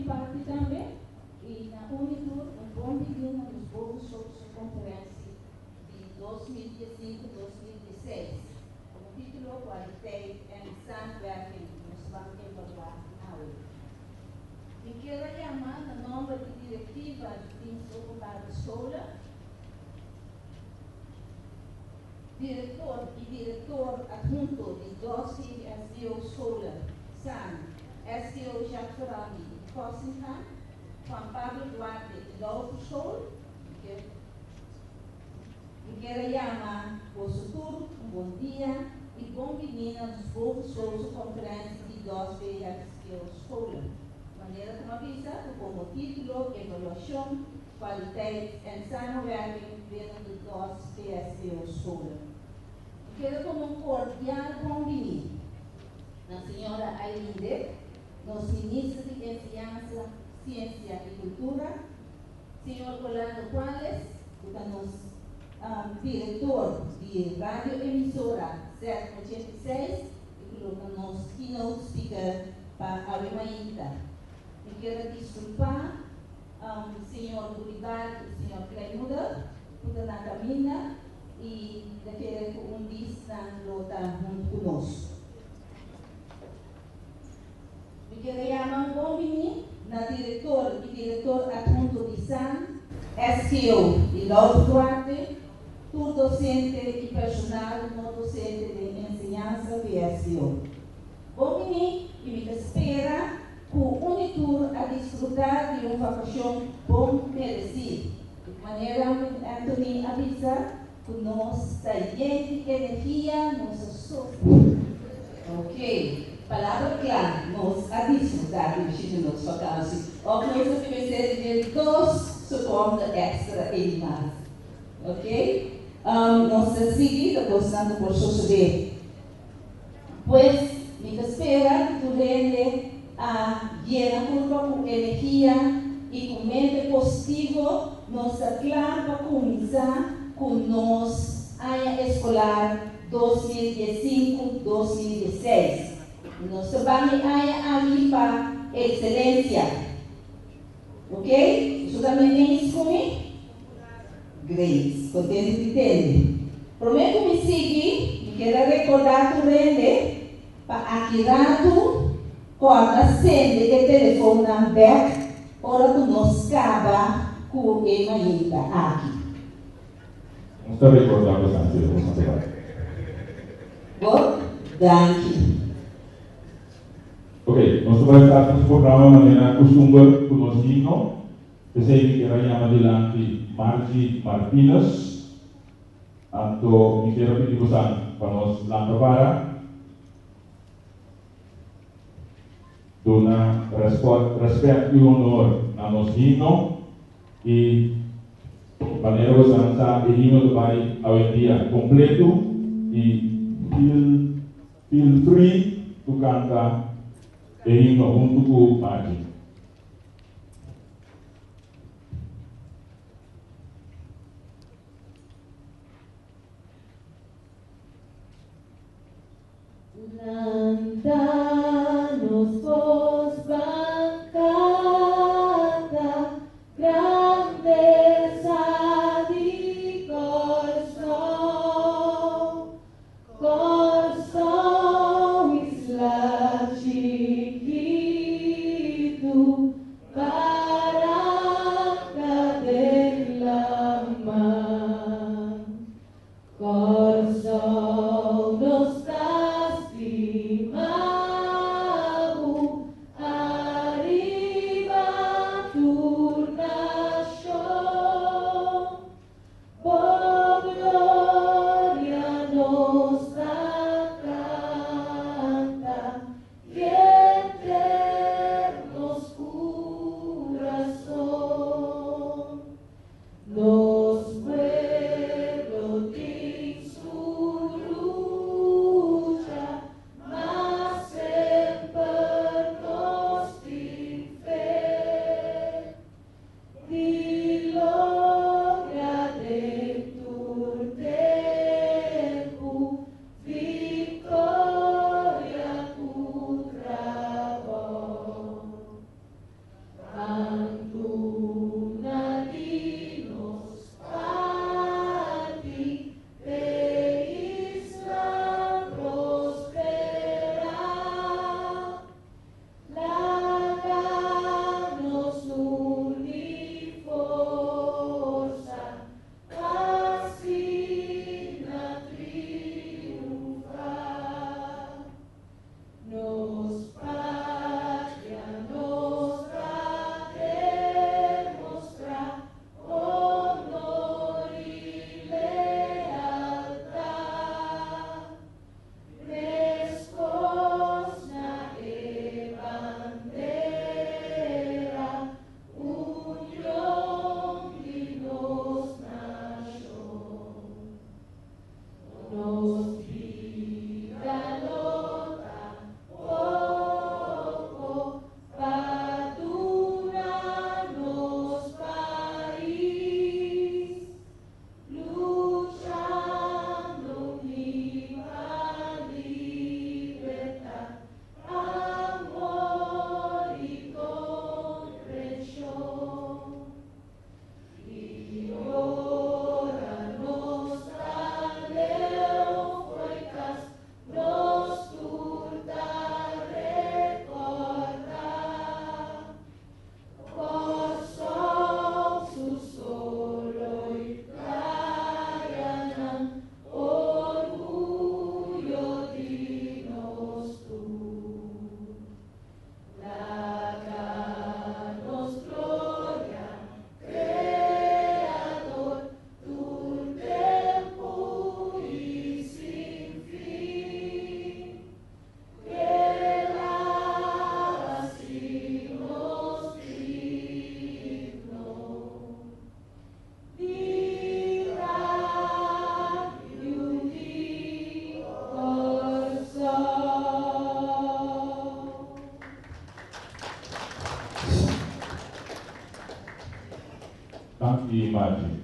mi parti tambe i na Unitur un bon biní na nos bovenschoolse conferentie di 2015, 2016 komo título Kwaliteit en Samenwerking nos ban evaluá awe. Mi kier a yama na nòmber di direktiva di Dienst Openbare Scholen, Direktor i direktor adhunto di dos VSBO Scholen, San, SBO Jacques Ferrandi i Kosinga, Juan Pablo Duarte i Louter School. Mi kier Mi kier a yama boso tur un bon dia i bon bini na nos bovenschoolse conferentie di dos VSBO Scholen. Manera ku mi a bisa ku komo titulo Evaluashon Kwaliteit en samenwerking binnen de dos VSBO scholen. Mi keda komo un kordial bon bini na señora Aileen Dick, nos Minister di Enseñansa, Siensia i Kultura, señor Orlando Cuales, ku ta nos direktor di Radio Emisora Z86 i ku lo ta nos keynote speaker pa awe mainta. Mi kier a diskulpá Señor Buribar i Señor Kleinmoeder ku ta na kaminda i ta kere ku un dis nan lo ta huntu ku nos. Mi kere yama un bon bini na direktor i direktor adhunto di san, SKO i Louter Duarte, tur dosente i personal no dosente den enseñansa VSBO. Bon bini i mi ta spera ku un i tur a disfrutá di un vakashon bon meresí. Di manera Anthony a bisa ku nos ta yen di energia, nos a sofri. Ok, palabra kla, nos a disfrutá di bishita nos vakansi. Òf nos a tin mester di dje dos sekonde èkstra ei mas. Ok, nos ta sigui ta kosnan ku por sosodé. Pues, mi ta spera ku tur hende a yena kurpa ku energia i ku mente positivo. Nos ta kla pa kuminsá ku nos aña eskolar 2015, 2016. I nos ta ban e aña aki pa ekselensia. Ok? Boso ta mi eens ku mi? Great. Kontentu di tende. Promé ku mi sigui, mi kier a rekordá tur hende pa aki ratu kòrda sende e telefonnan bèk ora ku nos kaba ku e mainta aki. Nos ta rekordá bo esaki, nos ta bai. Bo danki. Ok, nos ta bai start nos programa manera kustumber ku nos himno. P'esei mi kier a yama dilanti Margie Martinus. Anto mi kier a pidi bosan pa nos lanta para, duna rèspèt i honor na nos himno i manera bosan sa e himno ta bai awendia kompletu i feel feel free to kanta e himno huntu ku Margie. Lanta nos bos ban kanta grandesa di Kòrsou. Kòrsou isla chikitu, baranka den laman. Kòrsou nos ta stima. Marge.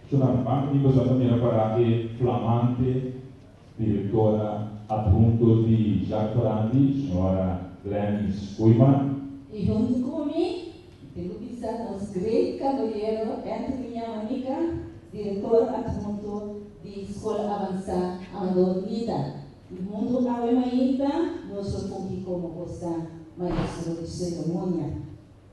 Shona, ban di boso ta mira para e flamante direktora adhunto di Jacques Ferrandi, señora Glennis Koeiman. I huntu ku mi, tin ku bisa nos great kabayero Anthony Yamanika, direktor adhunto di Skol Avansá Amador Nita. I huntu awe mainta nos lo fungi komo bosta maestro di seremonia.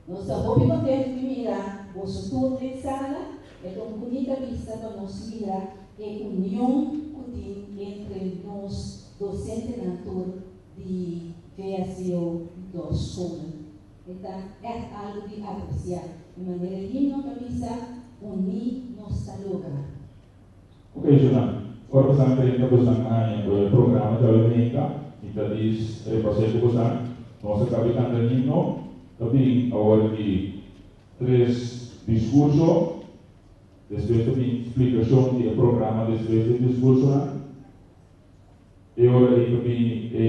Nos ta hopi kontentu di mira boso tur den sala. E ta un bunita bista pa nos mira e union ku tin entre nos dosentenan tur di VSBO i dos skolen. E ta ègt algu di apresiá. E manera e himno ta bisa, Uní nos ta logra. Ok, Jonan. Ora bosan 30 bosan aña ku e programa djawe meinta, mi ta dis repas'é ku bosan. Nos a kabi kanta himno, ta bin awor di tres diskurso, despues ta bin splikashon di e programa despues di e diskursonan. E ora ei ta bin e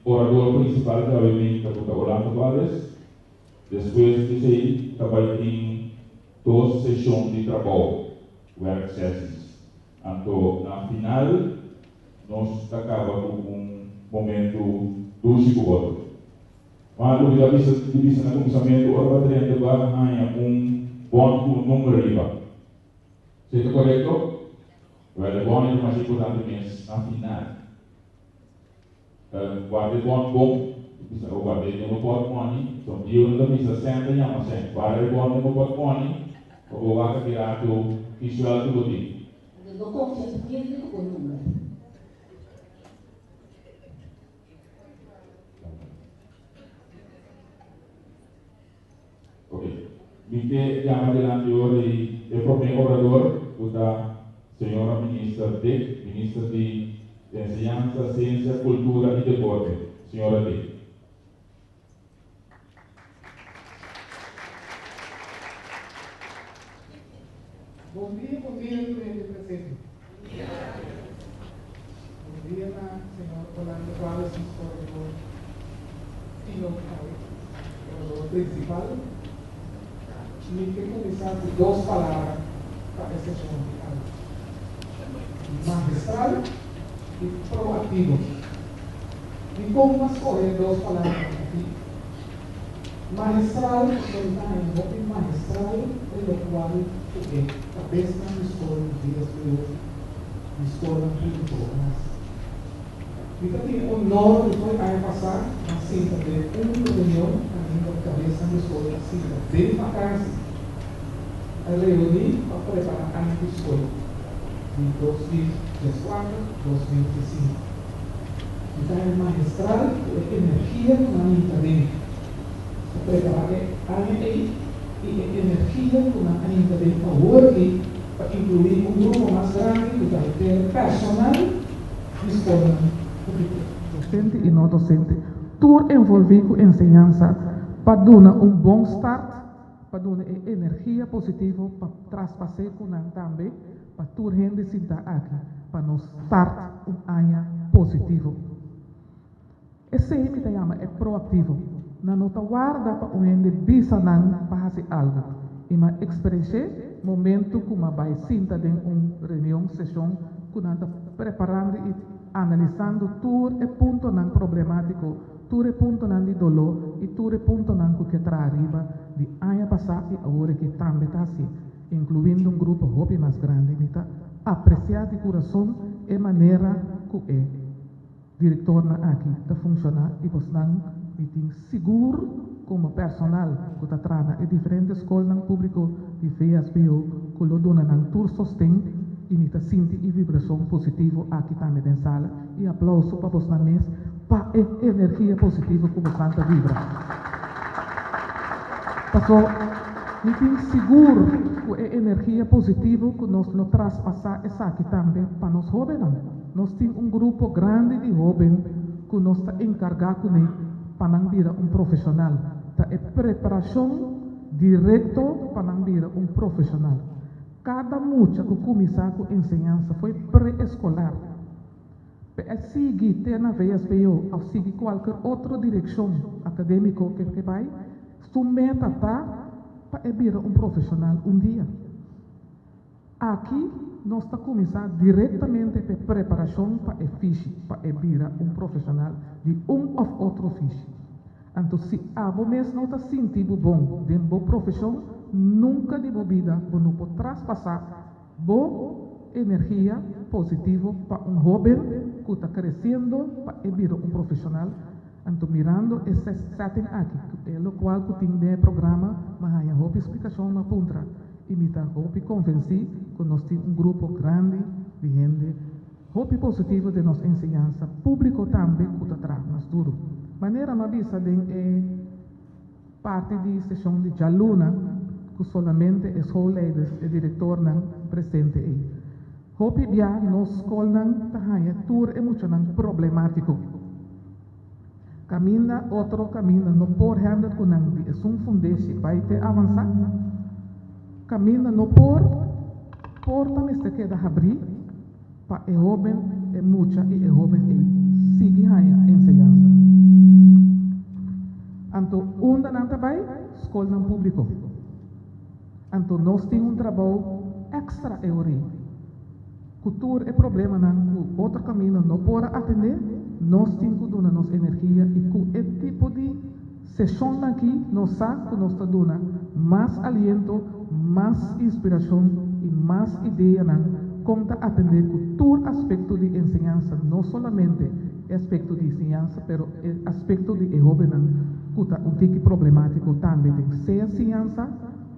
orador prinsipal djawe meinta ku ta Orlando Cuales. Despues di esei ta bai tin dos seshon di trabou, werksessies. Anto na final nos ta kaba ku un momentu dushi ku otro. Ma loke ta bisa di bisa na kuminsamentu ora bo a drenta bo a haña un bòn ku un number riba. Esei ta korekto? Wèl e bòn ei ta masha importante mes na final. Guarda e bon bon, bisa bo guarda e den bo portmoni, son bieu no ta bisa sèn ta yama sèn, guarda e bon den bo portmoni pa bo wak aki ratu ki suèltu bo tin. Anto no konfia tur hende ku bo number. Ok. Mi ke yama dilanti ora i e promé orador ku ta Señora Minister Dick, Minister di Enseñansa, Siensia, Kultura i Deporte. Señora Dick. Bon dia, bon dia tur hende presente. Bon dia na señor Orlando Cuales, nos orador fino orador principal. Mi ke kuminsá ku dos palabra pa e seshon di awe, magistral i proaktivo. Dikon m'a skohe e dos palabranan akí? Magistral pasobra mi ta haña hopi magistral e lokual ku e kabesnan di skol di VSBO di skolnan públiko a hasi. Mi ta tin honor di fo'i aña pasá a sinta den un reunion kaminda kabesnan di skol a sinta den vakansi a reuní pa prepará aña di skol di 2014, 2015. Mi ta haña magistral ku e energia ku nan hinka den pa prepará e aña ei i e energia ku nan a hinka den awor aki pa inkluí un grupo mas grandi ku ta henter personal di skolnan públiko. Dosente i no dosente, tur envolví ku enseñansa pa duna un bon start, pa duna e energia positivo pa traspas'é ku nan tambe, pa tur hende sinta aki pa nos start un aña positivo. Esei mi ta yama e proaktivo. Nan no ta warda pa un hende bisa nan pa hasi algu. I m'a eksperensh'é momentu ku m'a bai sinta den un reunion, seshon, ku nan ta preparando i analisando tur e puntonan problemátiko, tur e puntonan di doló i tur e puntonan ku ke traha riba di aña pasá i awor e ke tambe ta hasié, inkluindo un grupo hopi mas grandi. Mi ta apresiá di kurason e manera ku e. Direktornan aki ta funshoná i bosnan mi tin sigur komo personal ku ta traha na e diferente skolnan públiko di VSBO ku lo duna nan tur sosten i mi ta sinti i vibrashon positivo aki tambe den sala i aplouso pa bosnan mes pa e energia positivo ku bosnan ta vibra. Paso mi tin sigur ku e energia positivo ku nos lo traspasá esaki tambe pa nos hóbennan. Nos tin un grupo grandi di hóben ku nos ta enkargá kuné pa nan bira un profeshonal. Ta e preparashon direkto pa nan bira un profeshonal. Kada mucha ku kuminsá ku enseñansa fo'i pre-eskolar pa e sigui te na vsbo òf sigui kualker otro direkshon akadémiko ke ke bai. Su meta ta pa e bira un profeshonal un dia. Aki nos ta kuminsá direktamente pa e preparashon pa e fishi, pa e bira un profeshonal di un òf otro fishi. Anto si abo mes no ta sinti bo bon den bo profeshon, nunka di bo bida bo no por traspasá bo energia positivo pa un hóben ku ta kresiendo pa e bira un profeshonal. Anto mirando e setting aki, ku e lokual ku tin den e programa, mi a haña hopi splikashon, mi a puntra i mi ta hopi konvensí ku nos tin un grupo grandi di hende hopi positivo den nos enseñansa públiko tambe ku ta traha mas duru. Manera mi a bisa den e parti di seshon di djaluna ku solamente e schoolleiders, e direktornan presente ei. Hopi bia nos skolnan ta haña tur e muchanan problemátiko. Kaminda otro kaminda no por hèndel ku nan di esun fundeshi bai te avansá. Kaminda no por, porta mester keda habrí pa e hóben, e mucha i e hóben ei sigui haña enseñansa. Anto unda nan ta bai? Skolnan públiko. Anto nos tin un trabou èkstra e ora ei. Ku tur e problemanan ku otro kaminda no por a atendé, nos tin ku duna nos energia i ku e tipo di seshonnan aki nos sa ku nos ta duna mas aliento, mas inspirashon i mas ideanan kon ta atendé ku tur aspekto di enseñansa, no solamente e aspekto di siñansa pero e aspekto di e hóbennan ku ta un tiki problemátiko tambe den sea siñansa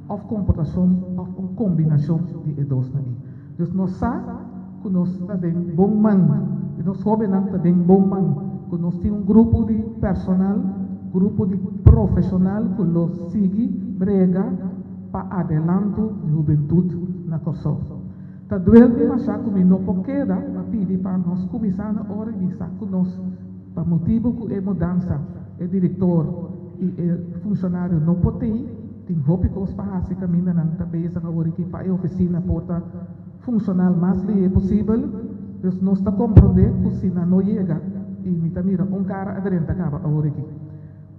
òf komportashon òf un kombinashon di e dosnan ei. Dus nos sa ku nos ta den bon man, i nos hóbennan ta den bon man, ku nos tin un grupo di personal, grupo di profeshonal ku lo sigui brega pa adelanto di hubentut na Kòrsou. Ta duel mi mashá ku mi no por keda pa pidi pa nos kuminsá na ora i bisa ku nos pa motibu ku e mudansa e direktor i e funshonario no por tei, tin hopi kos pa hasi kaminda nan ta bezig awor aki pa e ofisina por ta funshonal mas lihé posibel. Dus nos ta komprondé ku si nan no yega i mi ta mira un kara a drenta kaba awor aki.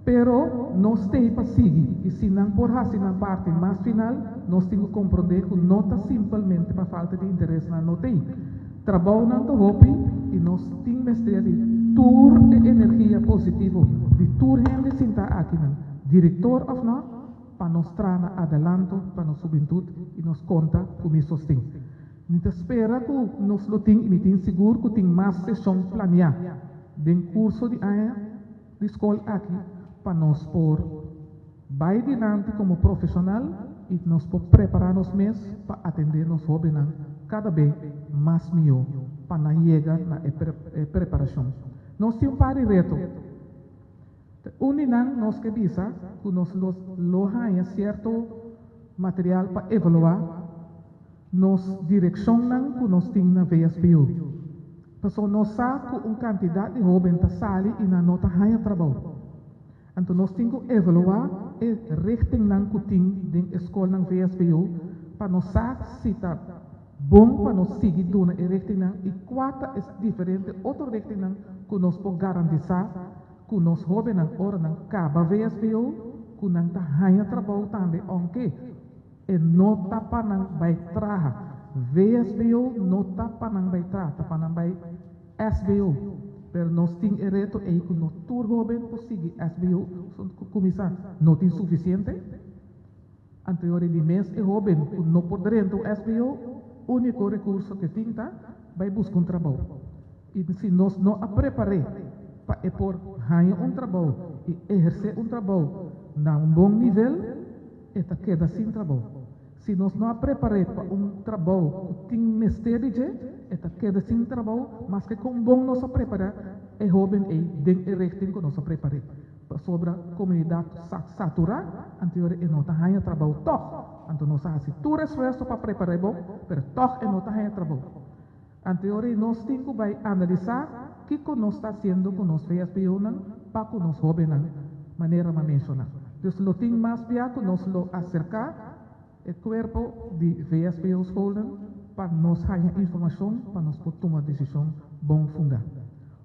Pero nos t'ei pa sigui, i si nan por hasi nan parti mas final, nos tin ku komprondé ku no ta simpelmente pa falta di interes nan no t'ei. Trabounan ta hopi i nos tin mester di tur e energia positivo di tur hende sintá akinan, direktor òf nò, pa nos traha na adelanto pa nos hubentut i nos konta ku mi sosten. Mi ta spera ku nos lo tin i mi tin sigur ku tin mas seshon planiá den kurso di aña. Di skol aki pa nos por bai dilanti komo profeshonal i nos por prepará nos mes pa atendé nos hóbennan kada be mas mihó pa nan yega na e preparashon. Nos tin un par di reto. Un di nan nos ke bisa ku nos lo haña sierto material pa evaluá nos direkshonnan ku nos tin na VSBO. Pasobra nos sa ku un kantidat di hóben ta sali i nan no ta haña trabou. Anto nos tin ku evaluá e richtingnan ku tin den e skolnan VSBO pa nos sa si ta bon pa nos sigui duna e richtingnan i kua ta e diferente otro richtingnan ku nos por garantisá ku nos hóbennan ora nan kaba VSBO ku nan ta haña trabou tambe ounke E no ta pa nan bai traha. VSBO no ta pa nan bai traha, ta pa nan bai SBO. Pero nos tin e reto ei ku no tur hoben por sigui SBO kuminsá. No tin sufisiente. Anterior di mes e hoben ku no por drenta un SBO, úniko rekurso ke tin ta bai buska un trabou. I si nos no a prepar'é pa e por haña un trabou i ehersé un trabou na un bon nivel, E ta keda sin trabou. Si nos no a prepar'é pa un trabou ku tin mester di dje, e ta keda sin trabou maske kon bon nos a prepará e hóben ei den e richting ku nos a prepar'é. Pasobra komunidat sa saturá, anto e no ta haña trabou tòg. Anto nos a hasi tur esfuerso pa prepar'é bon, pero tòg e no ta haña trabou. Anto nos tin ku bai analisá kiko nos ta hasiendo ku nos VSBOnan pa ku nos hóbennan, manera m'a menshoná. Dus lo tin mas bia ku nos lo aserká e kuerpo di VSBO-skolnan pa nos haña informashon pa nos por tuma desishon bon fundá.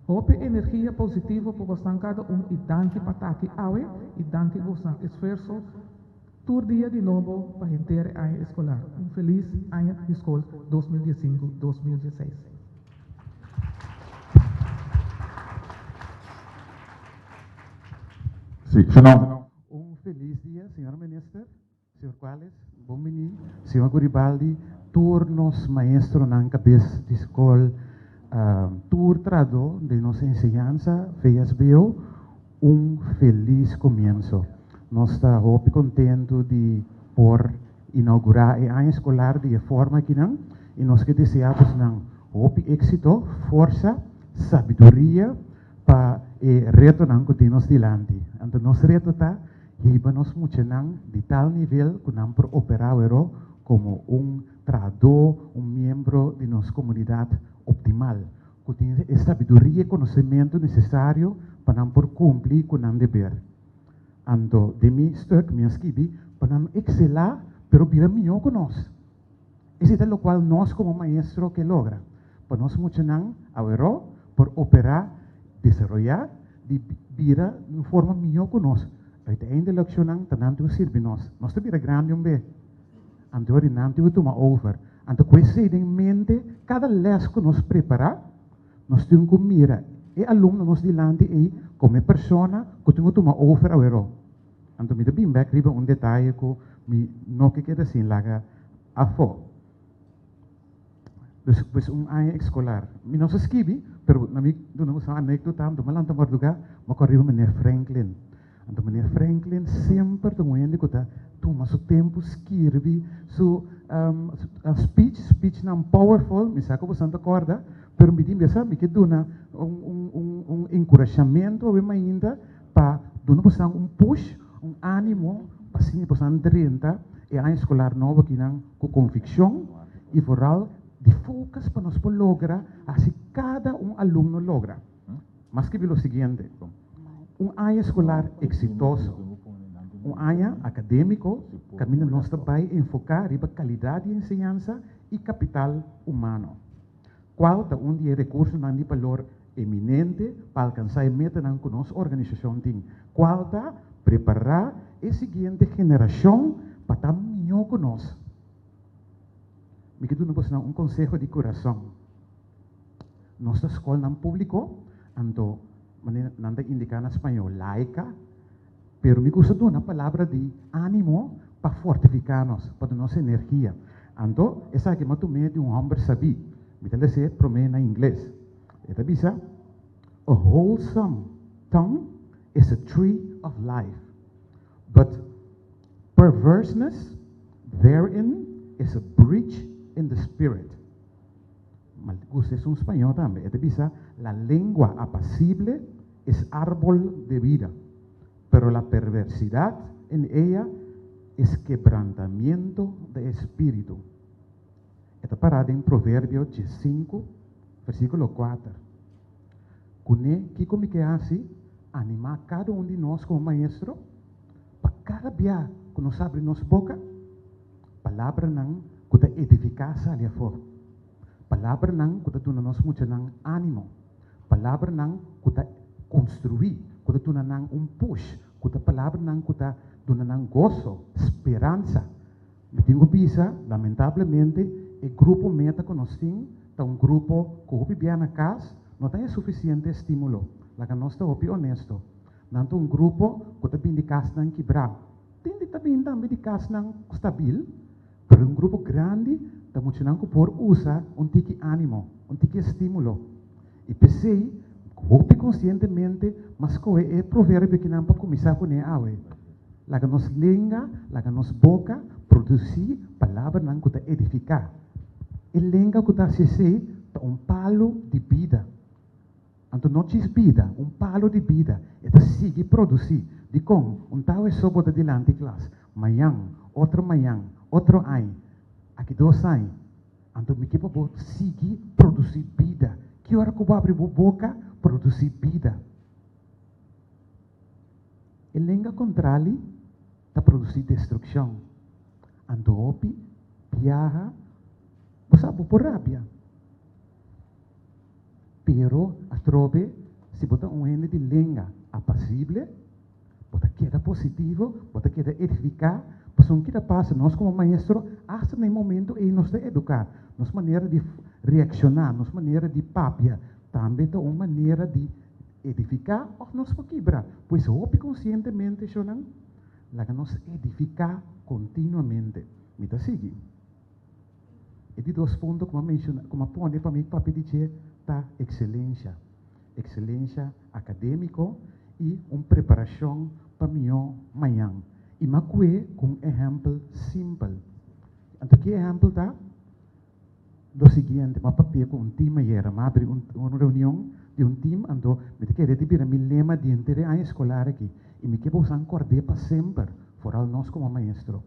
Hopi energia positivo pa bosnan kada un i danki pa ta aki awe i danki bosnan esfuerso tur dia di nobo pa henter e aña eskolar. Un felis aña di skol 2015, 2016. Sí, Shannon. Un felis dia, señor Minister, señor Cuales, bon bini, señor Guribaldi, tur nos maestronan kabes di skol, tur trahadó den nos enseñansa, VSBO, un felis komienso. Nos ta hopi kontentu di por inaugurá e aña eskolar di e forma akinan i nos ke deseá bosnan hopi éksito, forsa, sabiduria pa e retonan ku tin nos dilanti. Anto nos reto ta hiba nos muchanan di tal nivel ku nan por operá awero komo un trahadó, un miembro di nos komunidat optimal, ku tin e sabiduria i konosementu nesesario pa nan por kumpli ku nan deber. Anto den mi stuk mi a skibi pa nan ekselá pero bira mihó ku nos. Esei ta lokual nos komo maestro ke logra, pa nos muchanan aweró por operá, desaroyá di bira di un forma mihó ku nos. Uiteindelijk shonnan ta nan tin ku sirbi nos. Nos ta bira grandi un be, anto ora di nan tin ku tuma over. Anto ku esei den mente, kada lès ku nos prepará, nos tin ku mira e alumno nos dilanti ei komo e persona ku tin ku tuma over aweró. Anto mi ta bin bek riba un detaye ku mi no ke keda sin laga afó. Dus pues un aña eskolar. Mi no sa skibi, pero na mi duna un anekdota, anto mi a lanta mardugá, mi a kòrda riba meneer Franklin. Anto meneer Franklin semper ta un hende ku ta tuma su tempu skirbi su speech, speechnan powerful, mi sa ku boso ta kòrda, pero mi tin bes mi ke duna un un un enkurashamentu awe mainta pa duna boso un push, un ánimo pa asina boso drenta e aña eskolar nobo akinan ku konvikshon i vooral di focus pa nos por logra hasi kada un alumno logra. M'a skibi lo siguiente, Un aña eskolar eksitoso, un aña akadémiko kaminda nos ta bai enfoká riba kalidat di enseñansa i kapital humano, kual ta un di e rekursonan di balor eminente pa alkansá e metanan ku nos organisashon tin, kual ta prepará e siguiente generashon pa ta mihó ku nos. Mi ke duna bosonan un konseho di kurason. Nos ta skolnan públiko, anto manera nan ta indiká na spañó laica, pero mi gusta duna palabra di ánimo pa fortifiká nos, pa duna nos energia. Anto esaki mi a tum'é di un hòmber sabí. Mi ta les'é promé na ingles. E ta bisa, A wholesome tongue is a tree of life, but perverseness therein is a breach in the spirit. Ma gusta esun spañó tambe. E ta bisa, La lengua apacible es árbol de vida, pero la perversidad en ella es quebrantamiento de espíritu. E ta pará den Proverbio 15, versíkulo 4. Kuné kiko mi ke hasi? Animá kada un di nos komo maestro pa kada bia ku nos abri nos boka, Palabranan ku ta edifiká sali afó. Palabranan ku ta duna nos muchanan ánimo. Palabranan ku ta konstruí, ku ta duna nan un push, ku ta palabranan ku ta duna nan goso, speransa. Mi tin ku bisa, lamentablemente, e grupo meta ku nos tin ta un grupo ku hopi bia na kas no ta haña sufisiente estímulo. Laga nos ta hopi onesto. Nan ta un grupo ku ta bini di kasnan kibrá. Tin di ta bin tambe di kasnan stabil, pero un grupo grandi ta muchanan ku por usa un tiki ánimo, un tiki estímulo. I p'esei, hopi konsientemente m'a skohe e proverbio kinan pa kuminsá kuné awe, Laga nos lenga, laga nos boka produsí palabranan ku ta edifiká. E lenga ku ta hasi esei ta un palu di bida. Anto no djis bida, un palu di bida, e ta sigui produsí. Dikon? Un tau e so bo ta dilanti klas, mañan, otro mañan, otro añ, aki dos añ. Anto mi ke pa bo sigui produsí bida. Ki ora ku bo abri bo boka, produsí bida. E lenga kontrali ta produsí destrukshon. Anto hopi biaha bo sa bo por rabia. Pero atrobe. Atrobe, si bo ta un hende di lenga apasible, bo ta keda positivo, bo ta keda edifiká, pasobra kiko ta pasa, nos komo maestro, asta na e momento ei nos ta eduká. Nos manera di reakshoná, nos manera di papia, tambe ta un manera di edifiká òf nos por kibra. Pues hopi konsientemente, shownan, laga nos edifiká kontinuamente. Mi ta sigui. E di dos punto ku mi a menshoná, ku mi a pone pa mi papia di dje ta ekselensha. Ekselensha akadémiko i un preparashon pa mihó mañan. I mi a kue ku un ehèmpel simpel. Anto ki ehèmpel ta? Lo siguiente, mi a papia ku un tim ayera, mi a abri un reunion di un tim, anto mi ta kere di bira mi lema di henter e aña eskolar aki i mi ke pa boso kòrd'é pa semper, foral nos komo maestro.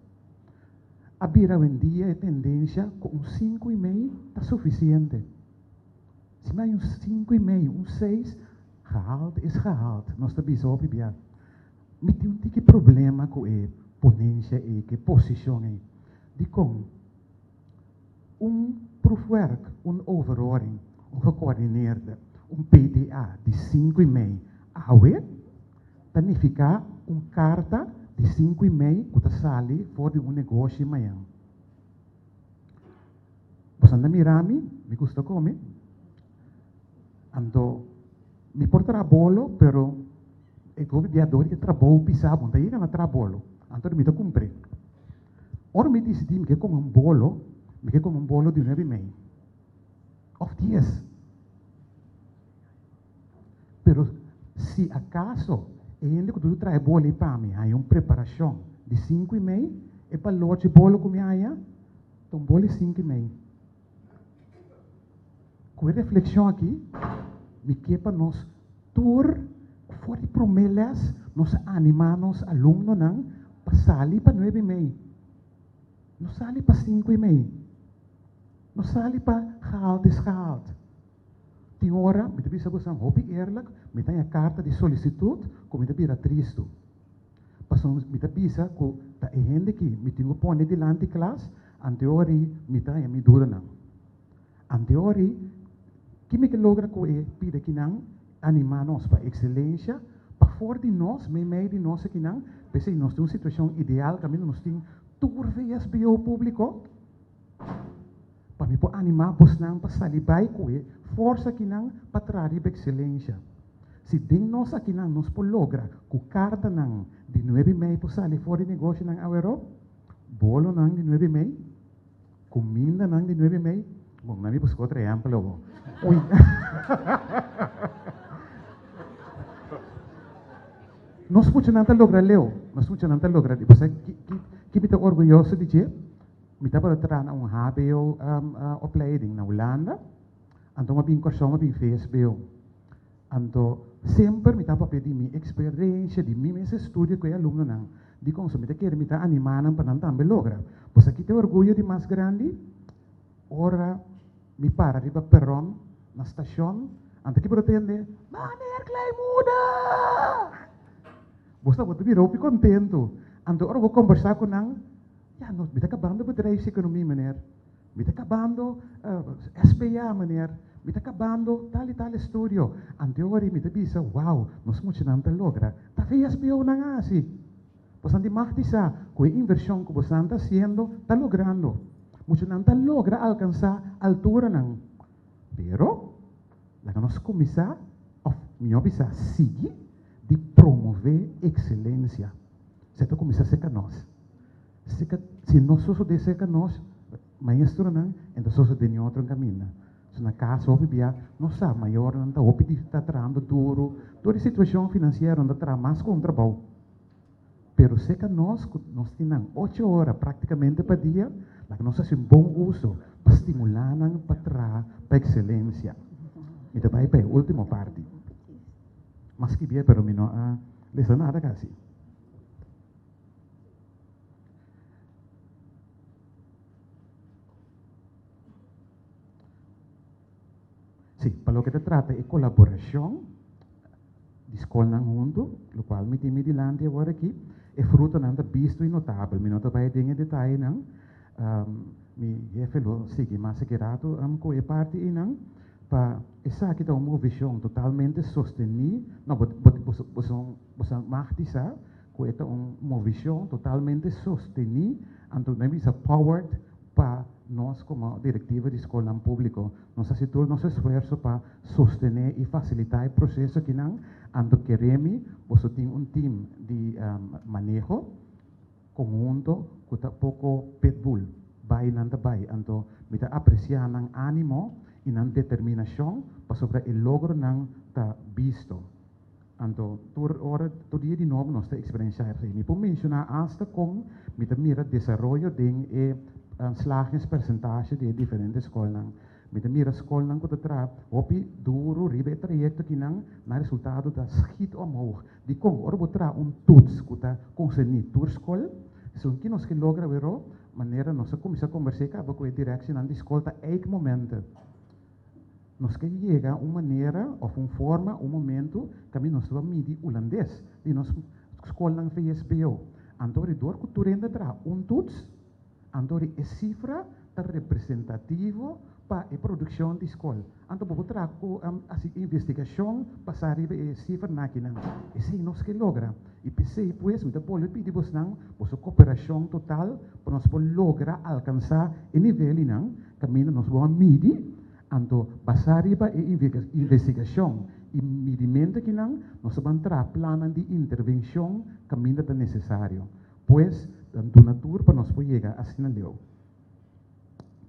A bira awendia e tendensia ku un sinku i mei ta sufisiente. Si mi hay un sinku i mei, un seis, gehaald is gehaald, nos ta bisa hopi bia. Mi tin un tiki problema ku e ponensia ei, ku e posishon ei. Dikon? Un proefwerk, un overhoring, un gecoördineerde, un PDA di sinku i mei awe ta nifiká un karta di sinku i mei ku ta sali for di un negoshi mañan. Boso anda mira mi, mi gusta kome. Anto mi por traha bolo, pero e hopi bia dor di e trabou pisá bo no ta yega na traha bolo. Anto mi ta kumpr'é. Ora mi disidí mi ke kome un bolo, mi ke kome un bolo di nuebe i mei òf dies. Pero si akaso e hende ku ta traha e bolo ei pa mi haña un preparashon di sinku i mei, e balor dje bolo ku mi haña ta un bolo di sinku i mei. Ku e reflekshon aki, mi ke pa nos tur for di promé lès nos a animá nos alumnonan pa sali pa nuebe i mei. No sali pa sinku i mei. No sali pa gehaald is gehaald. Tin ora, mi ta bisa boso hopi eerlijk, mi ta haña karta di solisitut ku mi ta bira tristu. Pasobra mi ta bisa ku ta e hende ki mi tin ku pone dilanti klas, anteori mi ta haña mi dudanan. Anteori, ki mi ke logra ku e pida kinan animá nos pa ekselensha, pafor di nos, meimei di nos akinan, p'esei nos tin un situashon ideal kaminda nos tin tur VSBO públiko. Pa mi por animá bosnan pa sali bai ku e forsa akinan pa traha riba ekselensha. Si den nos akinan nos por logra ku kartanan di nuebe i mei por sali for di negoshonan aweró, bolonan di nuebe i mei, kumindanan di nuebe i mei, bon, nan mi buska otro ehèmpel awor. Ui. Nos muchanan ta logra leu, nos muchanan ta logra, bo sa ki ki mi ta orguyoso di dje? Mi tabata traha na un hbo opleiding na Hulanda, anto mi a bin Kòrsou mi a bin vsbo. Anto semper mi ta papia di mi eksperensia, di mi mes estudio ku e alumnonan. Dikon? So mi ta kere mi ta animá nan pa nan tambe logra. Bo sa kita e orguyo di mas grandi? Ora mi para riba peron na stashon, anto ki bo ta tende? Meneer Kleimuda! Bo sa bo ta bira hopi kontentu. Anto ora bo kombersá ku nan, Ya, no, mi ta kabando bedrijfseconomie, meneer. Mi ta kabando SPA, meneer. Mi ta kabando tal i tal estudio. Anteori mi ta bisa, wow, nos muchanan ta logra. Ta VSBO nan a hasi. Bosan di mag di sa ku e invershon ku bosan ta hasiendo ta logrando. Muchanan ta logra alkansá alturanan. Pero, laga nos kuminsá, òf mihó bisa sigui, di promové ekselensia. Se ta kuminsá serka nos. Serka, si no sosodé serka nos, maestronan, e ta sosodé den otro kaminda. So na kas hopi bia nos sa mayornan ta hopi di ta trahando duru, tur e situashon finansiero nan ta traha mas ku un trabou. Pero serka nos ku nos tin nan ocho ora praktikamente pa dia, laga nos hasi un bon uso pa stimulá nan pa traha pa ekselensia. Mi ta bai pa e último parti. Mas skibia pero mi no a lesa nada kasi. Sí, pa loke ta trata e kolaborashon di skolnan huntu, lokual mi tin mi dilanti awor aki, e frutonan ta bisto i notabel. Mi no ta bai den e detayenan, mi hefe lo sigui mas aki ratu ku e parti einan. pa esaki ta un movishon totalmente sostení, no, bo bo boso boso boso mag di sa ku e ta un movishon totalmente sostení, anto nan bisa powered pa nos komo direktiva di skolnan públiko. Nos hasi tur nos esfuerso pa sostené i fasilitá e proseso akinan, anto keremi boso tin un tim di maneho konhunto ku ta poko pitbull, bai nan ta bai. Anto mi ta apresiá nan ánimo i nan determinashon pasobra e logronan ta bisto. Anto tur ora, tur dia di nobo nos ta eksperensiá esei. Mi por menshoná asta kon mi ta mira desaroyo den e slagingspersentasje di e diferente skolnan. Mi ta mira skolnan ku ta traha hopi duru riba e trayekto kinan, nan resultado ta schiet omhoog. Dikon? Ora bo traha un toets ku ta konserní tur skol, esun ki nos ke logra wero, manera nos a kuminsá kombersá kaba ku e direksienan di skol ta eik momento. Nos ke yega un manera òf un forma, un momentu kaminda nos ta midi hulandes di nos skolnan VSBO. Anto ri dor ku tur hende a traha un toets, anto ri e sifra ta representativo pa e produkshon di skol. Anto bo por traha ku hasi investigashon basá riba e sifranan akinan. Esei nos ke logra. I p'esei pues mi ta bolbe pidi bosnan boso koperashon total pa nos por logra alkansá e nivelnan kaminda nos bo a midi, anto basá riba e investigashon i midimentu akinan nos ta ban traha plannan di intervenshon kaminda ta nesesario. Pues, ta duna tur pa nos por yega asina leu.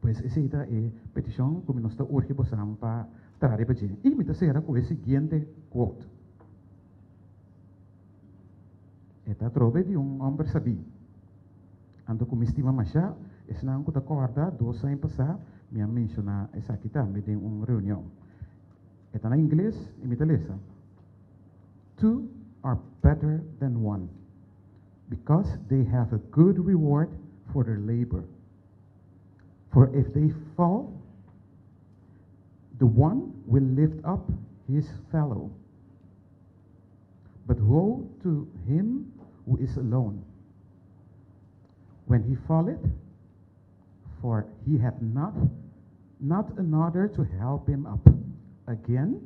Pues esei ta e petishon ku mi nos ta urgi bosan pa traha riba dje. I mi ta sera ku e siguiente quote. E ta atrobe di un hòmber sabí. Anto ku mi stima mashá esnan ku ta kòrda dos aña pasá mi a menshoná esaki tambe den un reunion. E ta na ingles i mi ta lesa, Two are better than one, because they have a good reward for their labor. For if they fall, the one will lift up his fellow. But woe to him who is alone when he falleth, for he hath not, not another to help him up. Again,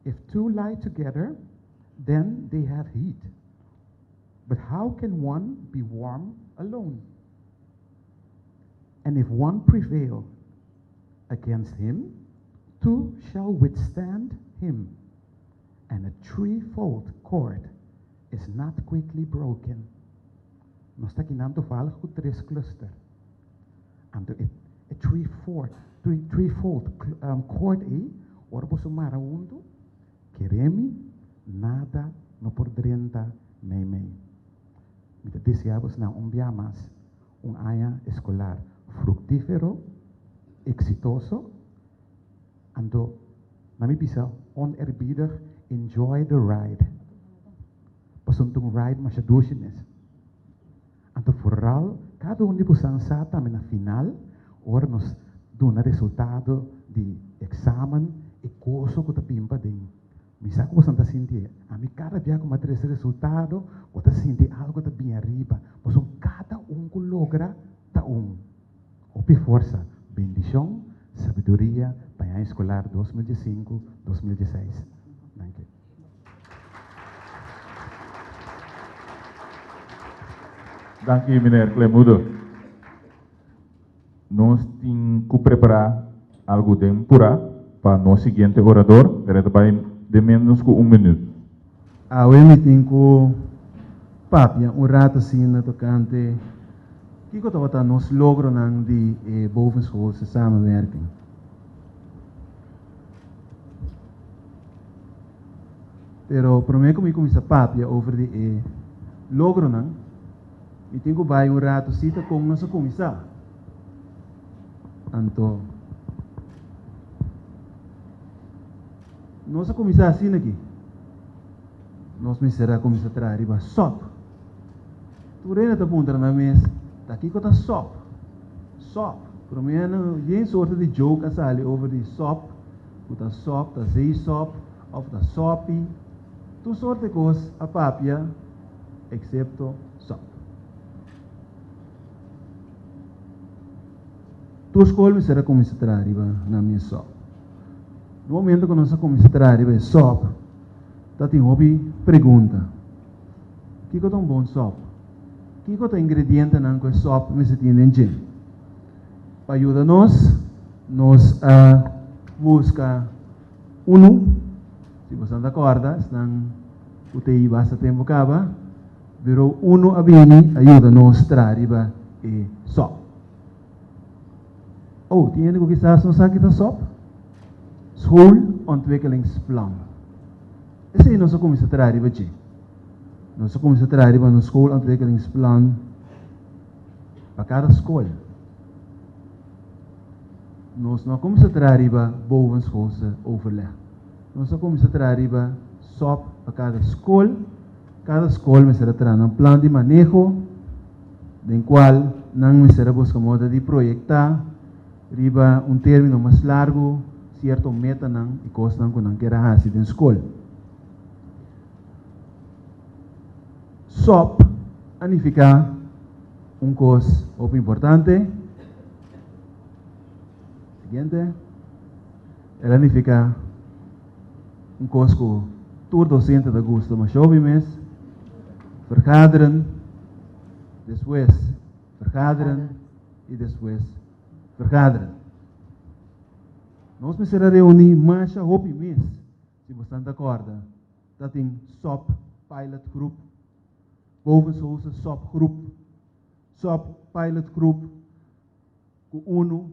if two lie together, then they have heat. But how can one be warm alone? And if one prevail against him, two shall withstand him. And a threefold cord is not quickly broken. Nos ta kinan toevallig ku tres cluster. Anto e e threefold, three, threefold um, cord ei, ora boso mara huntu, keremi nada no por drenta meimei. Mi ta deseá bosnan un bia mas un aña eskolar fruktífero, eksitoso, anto na mi bisa oneerbiedig enjoy the ride. Pasobra ta un ride masha dushi mes. Anto vooral kada un di bosan sa tambe na final ora nos duna resultado di examen e goso ku ta bin paden. Mi sa ku bosan ta sinti e. Ami kada bia ku mi a trese resultado bo ta sinti algo ta bin ariba. Pasobra kada un ku logra ta un. Hopi forsa, bendishon, sabiduria pa e aña eskolar 2015, 2016. Danki. Danki meneer Klemoeder. Nos tin ku prepará algu den purá pa nos siguiente orador, pero e ta bai den ménos ku un minüt. Awe mi tin ku papia un rato asina tokante kiko tabata nos logronan di e bovenschoolse samenwerking. Pero promé ku mi kuminsá papia over di e logronan, mi tin ku bai un ratu sita kon nos a kuminsá. Anto, nos a kuminsá asina aki. Nos mester a kuminsá traha riba sòp. Tur hende ta puntra nan mes, ta kiko ta sòp? Sòp. Promé nan yen sorte di joke a sali over di sòp, ku ta sòp, ta zeesòp, òf ta sòpi. Tur sorte kos a papia eksepto sòp. Tur skol mester a kuminsá traha riba nan mes sòp. Na momento ku nos a kuminsá traha riba e sòp, ta tin hopi pregunta. Kiko ta un bon sòp? Kiko ta ingredientenan ku e sòp mester tin den dje? Pa yuda nos, nos a buska unu, si boso ta kòrda, esnan ku ta ei basta tempu kaba, Bureau Unu a bini a yuda nos traha riba e sòp. Oh, tin hende ku kisas no sa ki ta sòp? Schoolontwikkelingsplan. Esei nos a kuminsá traha riba dje. Nos a kuminsá traha riba nos schoolontwikkelingsplan pa kada skol. Nos no a kuminsá traha riba bovenschoolse overleg. Nos a kuminsá traha riba sòp pa kada skol. Kada skol mester a traha nan plan di maneho den kual nan mester a buska moda di proyektá riba un término mas largu sierto metanan i kosnan ku nan kier a hasi den skol. Sòp a nifiká un kos hopi importante. Siguiente. El a nifiká un kos ku tur dosente ta gusta masha hopi mes, vergaderen, despues vergaderen i despues vergaderen. Nos mester a reuní masha hopi mes, si bo stan ta kòrda, ta tin sòp pilot groep, bovenschoolse sòp groep, sòp pilot groep ku unu,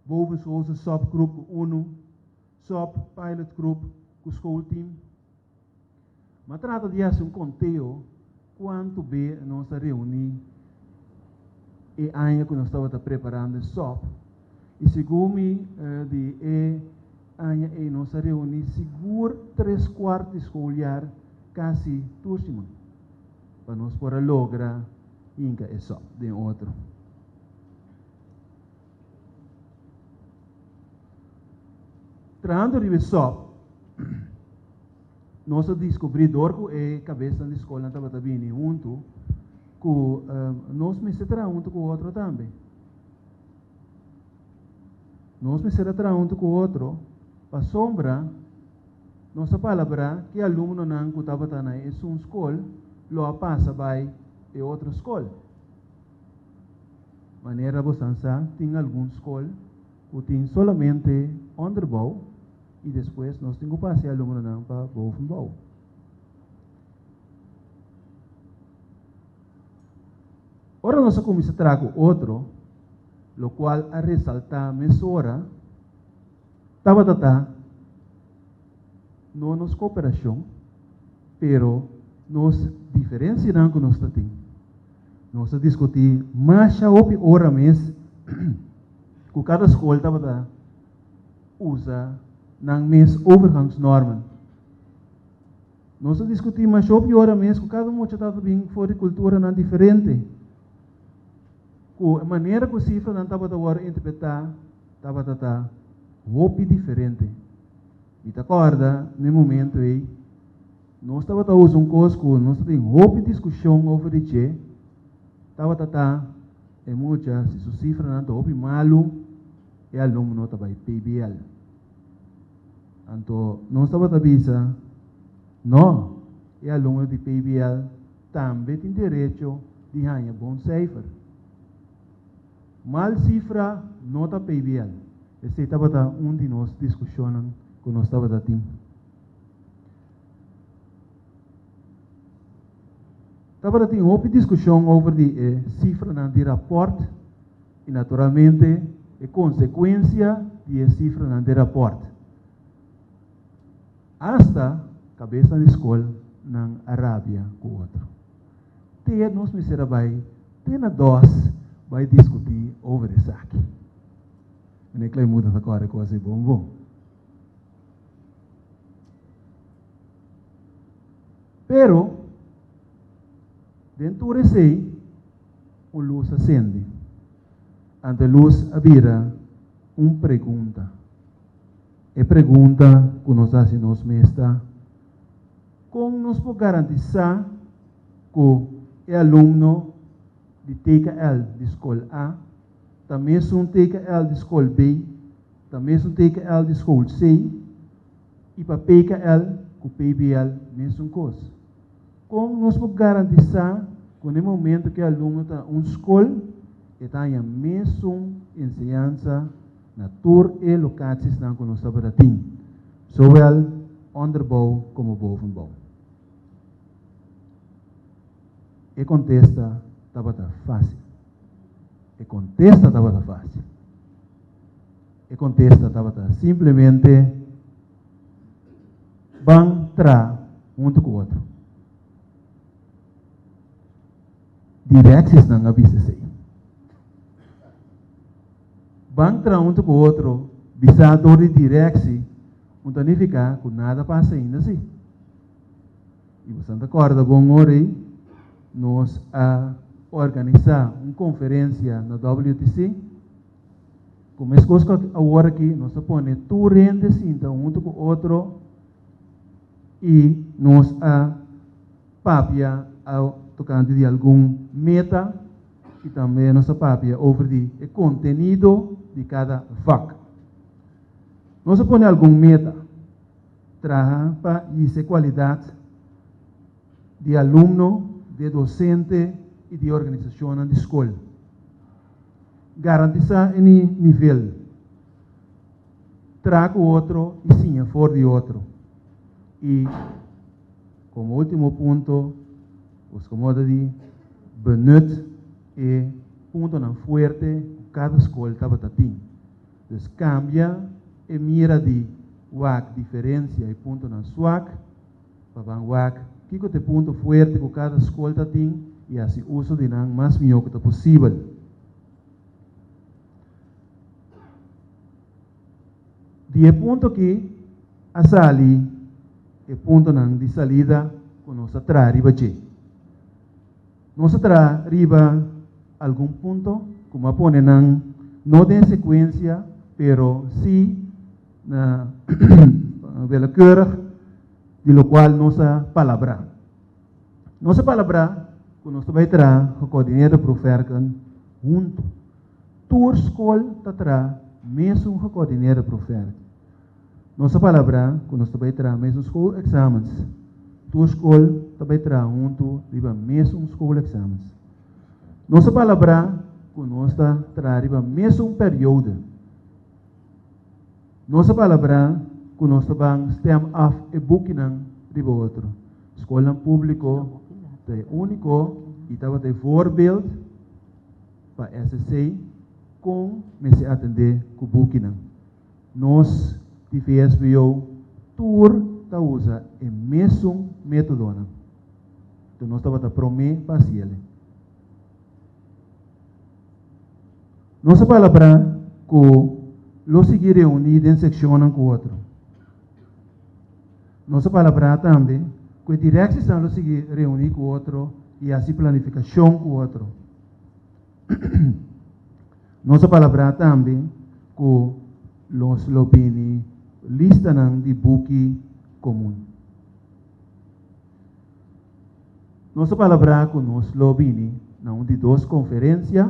bovenschoolse sòp groep ku unu, Sòp, pilot group ku schoolteam. M'a trata di hasi un konteo kuantu be nos a reuní e aña ku nos tabata preparando e sòp i segun mi di e aña ei nos a reuní sigur tres kuart di schooljaar kasi tur siman pa nos por a logra hinka e sòp den otro. Trahando riba e sòp, nos a diskubrí dor ku e kabesnan di skolnan tabata bini huntu ku nos mester traha huntu ku otro tambe. Nos mester a traha huntu ku otro pasobra nos a palabrá ki alumnonan ku tabata na esun skol lo a pasa bai e otro skol. Manera bo san sa, tin algun skol ku tin solamente onderbouw i despues nos tin ku pasa e alumnonan pa bovenbouw. Ora nos a kuminsá traha ku otro, lokual a resaltá mesora, tabata ta no nos kooperashon, pero nos diferensianan ku nos ta tin. Nos a diskutí masha hopi ora mes ku kada skol tabata usa nan mes overgangsnormen. Nos a diskutí masha hopi ora mes ku kada mucha tabata bin for di kulturanan diferente, ku e manera ku sifranan tabata wòrdu interpretá tabata ta hopi diferente. Mi ta kòrda na e momentu ei. Nos tabata usa un kos ku nos ta tin hopi diskushon over di dje, tabata ta e mucha si su sifranan ta hopi malu, e alumno ta bai PBL. Anto nos tabata bisa, no, e alumno di PBL tambe tin derecho di haña bon seifer. Mal sifra no ta PBL. Esei tabata un di nos diskushonnan ku nos tabata tin. Tabata tin hopi diskushon over di e sifranan di rapòrt i naturalmente e konsekuensia di e sifranan di rapòrt. Asta kabesnan di skol nan a rabia ku otro. Te nos mester a bai te na dòs bai diskutí over esaki. Meneer Kleimuda ta kòrda kos ei bon bon. Pero, den tur esei, un lus a sende. Anto e lus a bira un pregunta. E pregunta ku nos a hasi nos mes ta, Kon nos por garantisá ku e alumno di TKL di skol A ta mesun TKL di skol B, ta mesun TKL di skol C? I pa PKL ku PBL mesun kos. Kon nos por garantisá ku na e momento ku e alumno ta na un skol e ta haña mesun enseñansa na tur e lokatsiesnan ku nos tabata tin, zowel onderbouw komo bovenbouw? E kontesta tabata fásil. E kontesta tabata fásil. E kontesta tabata simplemente, Ban traha huntu ku otro. Direksiesnan a bisa esei. Ban traha huntu ku otro bisá dor di direksi un ta nifiká ku nada pasa ainda si. I boso ta kòrda bon ora ei nos a organisá un konferensia na WTC. Ku meskos ku awor aki nos ta pone tur hende sinta huntu ku otro i nos a papia tokante di algun meta i tambe nos a papia over di e kontenido di kada vak. Nos a pone algun meta, traha pa hisa e kualidat di alumno, di e dosente i di e organisashonnan di skol. Garantisá e nivel. Traha ku otro i siña for di otro. I komo último punto, buska moda di benut e puntonan fuerte ku kada skol tabata tin. Dus kambia e mira di wak diferensia i puntonan swak pa ban wak kiko ta e punto fuerte ku kada skol ta tin i hasi uso di nan mas mihó ku ta posibel. Di e punto aki a sali e puntonan di salida ku nos a traha riba dje. Nos a traha riba algun punto ku mi a pone nan no den sekuensia pero si na willekeurig di lokual nos a palabrá. Nos a palabrá ku nos ta bai traha gecoördineerde proefwerken huntu. Tur skol ta traha mesun gecoördineerde proefwerk. Nos a palabrá ku nos ta bai traha mesun schoolexamens. Tur skol ta bai traha huntu riba mesun schoolexamens. Nos a palabrá ku nos ta traha riba mesun periode. Nos a palabrá ku nos ta ban stem af e bukinan riba otro. Skolnan públiko ta e úniko i tabata e voorbeeld pa SSC kon mester atendé ku bukinan. Nos di VSBO tur ta usa e mesun métodonan. Enton nos tabata promé pa hasiel. Nos a palabrá ku lo sigui reuní den sekshonnan ku otro. Nos a palabrá tambe ku e direksiesnan lo sigui reuní ku otro i hasi planifikashon ku otro. Nos a palabrá tambe ku nos lo bini listanan di buki komun. Nos a palabrá ku nos lo bini na un di dos konferensia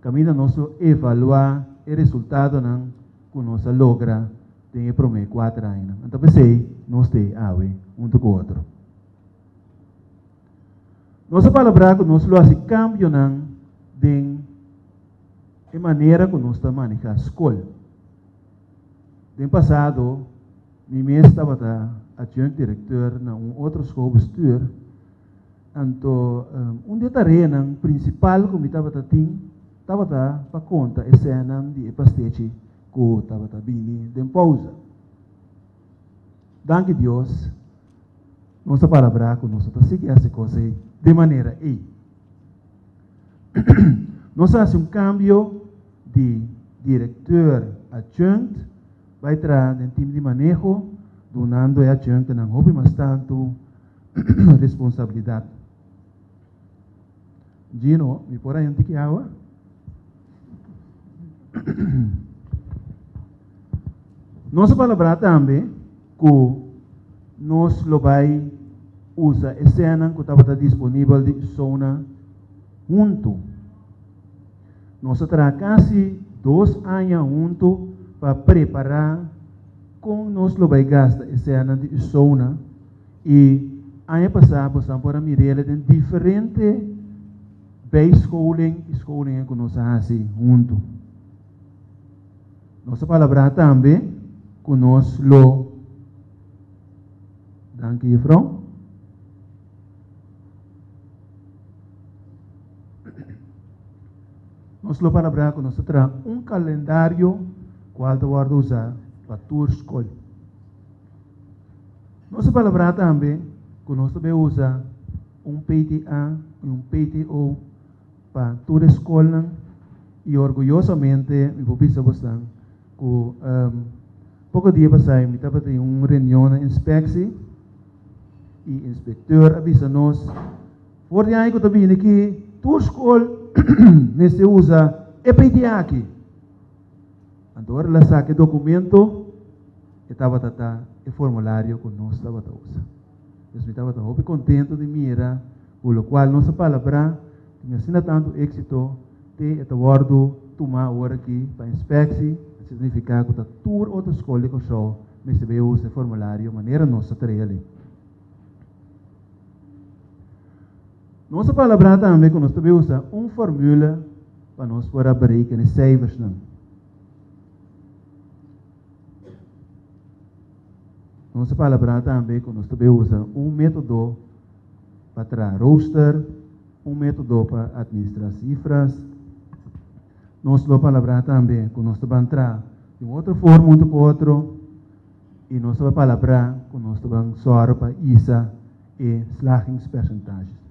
kaminda nos lo evaluá e resultadonan ku nos a logra den e promé kuater añanan. Anto p'esei nos t'ei awe huntu ku otro. Nos a palabrá ku nos lo hasi kambionan den e manera ku nos ta manehá skol. Den pasado mi mes tabata adjunct directeur na un otro schoolbestuur, anto un di e tareanan principal cu mi tabata tin tabata pa conta e senan di e pastechi cu tabata bini den pausa. Danki Dios, nos a palabrá cu nos no ta sigui haci cos ei den manera ei. Nos a haci un cambio di directeur adjunct bai traha den team di maneho dunando e adjunctnan hopi mas tantu responsabilidad. Gino, mi por haña un tiki awa? Nos a palabrá tambe ku nos lo bai usa e senan ku tabata disponibel di Sona huntu. Nos a traha kasi dos aña huntu pa prepará. kon nos lo bai gasta e sènnan di USONA i aña pasá bosan por a mir'el den diferente bijscholing i scholingen ku nos a hasi huntu. Nos a palabrá tambe ku nos lo Danki juffrouw. Nos lo palabrá ku nos ta traha un kalendario kual ta wòrdu usá pa tur skol. Nos a palabrá tambe ku nos ta bai usa un PTA i un PTO pa tur e skolnan i orguyosamente mi por bisa bosnan ku poko dia pasá mi tabatin un reunion na inspeksie i inspekteur a bisa nos for di aña ku ta bini aki tur skol mester usa e PTA aki. Anto ora el a saka e dokumento e tabata ta e formulario ku nos tabata usa. Pues mi tabata hopi kontento di mira ku lokual nos a palabrá tin asina tantu éksito te e ta wòrdu tumá awor aki pa inspeksi, esei signifiká ku ta tur otro skol di Kòrsou mester bai usa e formulario manera nos a trae alí. Nos a palabrá tambe ku nos ta bai usa un formule pa nos por a berekena e seifersnan. Nos a palabrá tambe ku nos ta bai usa un método pa traha rooster, un método pa administrá sifras. Nos lo palabrá tambe ku nos ta ban traha di un otro forma huntu ku otro i nos ta bai palabrá ku nos ta ban sòru pa isa e slagingspercentages.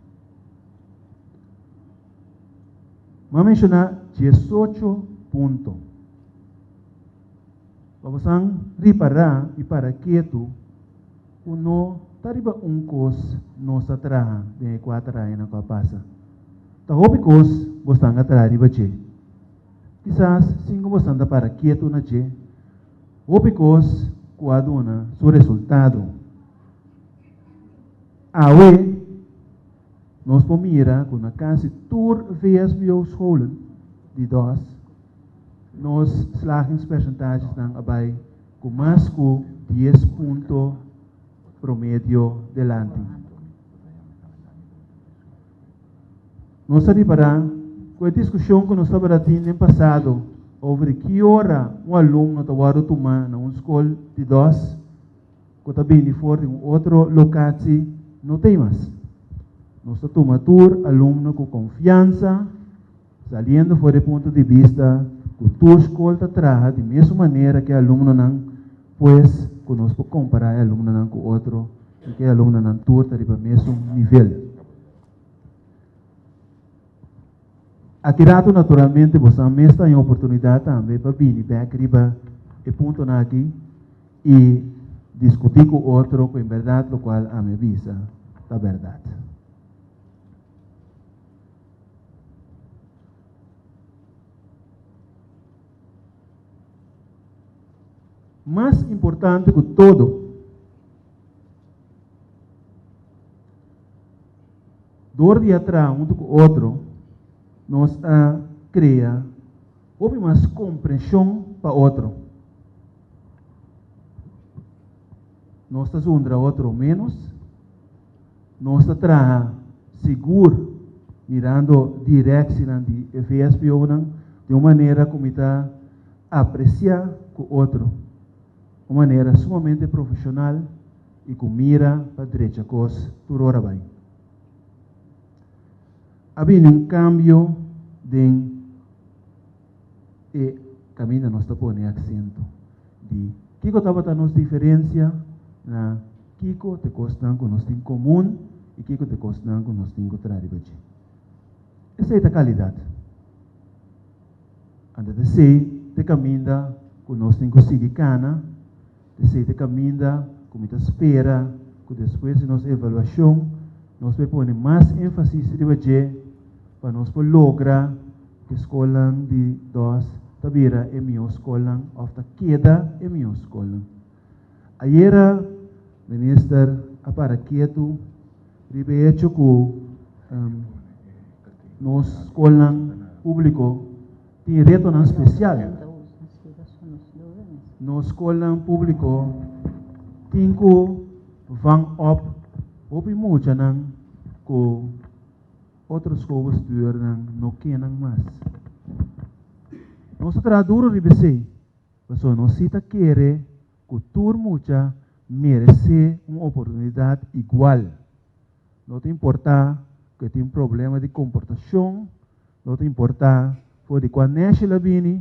Mi a menshoná diesocho punto. Pa bosan ripará i para ketu ku no ta riba un kos nos a traha den e kuater añanan ku a pasa. Ta hopi kos bosan a traha riba dje. Kisas sin ku bosan ta para ketu na dje, hopi kos ku a duna su resultado. Awe nos por mira ku na kasi tur VSBO-scholen di dos, Nos slagingspercentagesnan a bai ku mas ku dies punto promedio delanti. Nos a ripará ku e diskushon ku nos tabata tin den pasado over di ki ora un alumno ta wòrdu tumá na un skol di dos ku ta bini for di un otro lokatie no ta ei mas. Nos ta tuma tur alumno ku konfiansa. Saliendo for di e punto di bista ku tur skol ta traha di mesun manera ku e alumnonan, pues ku nos por kompará e alumnonan ku otro i ku e alumnonan tur ta riba mesun nivel. Aki rato naturalmente bosan mes ta haña oportunidat tambe pa bini bèk riba e puntonan aki i diskutí ku otro ku en bèrdat lokual ami a bisa ta bèrdat. Mas importante ku todo, dor di a traha huntu ku otro, nos a krea hopi mas komprenshon pa otro. Nos ta zundra otro ménos. Nos ta traha sigur mirando directienan di e VSBOnan di un manera cu mi ta aprecia cu otro. Un manera sumamente profesional y cu mira pa drecha cos tur ora bay. A bini un cambio den e caminda nos ta pone acento di kico tabata nos diferencia na Kiko ta e kosnan ku nos tin komun i kiko ta e kosnan ku nos tin ku traha riba dje? Esei ta kalidat. Anto ta esei ta e kaminda ku nos tin ku sigui kana, ta esei ta e kaminda ku mi ta spera ku despues di nos evaluashon nos por pone mas énfasis riba dje pa nos por logra ku e skolnan di dos ta bira e mihó skolnan òf ta keda e mihó skolnan. Ayera minister a para ketu riba e hecho ku nos skolnan públiko tin retonan spesial. Nos skolnan públiko tin ku vang op hopi muchanan ku otro schoolbestuurnan no ke nan mas. Nos ta traha duro riba esei, pasobra nos si ta kere ku tur mucha meresé un oportunidat igual. No ta importá ku e tin problema di komportashon, no ta importá for di kua nèshi el a bini,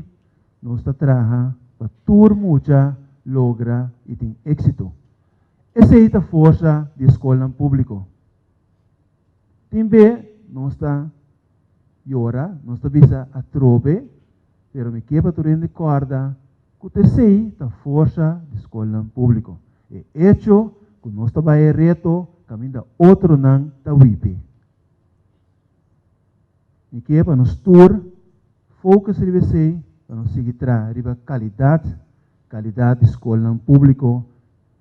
nos ta traha pa tur mucha logra i tin éksito. Esei ta forsa di e skolnan públiko. Tin be nos ta yora, nos ta bisa atrobe, pero mi ke pa tur hende kòrda ku ta esei ta forsa di skolnan públiko. E echo ku nos ta bai e reto kaminda otronan ta wipi. Mi ke pa nos tur focus riba esei pa nos sigui traha riba kalidat, kalidat di skolnan públiko,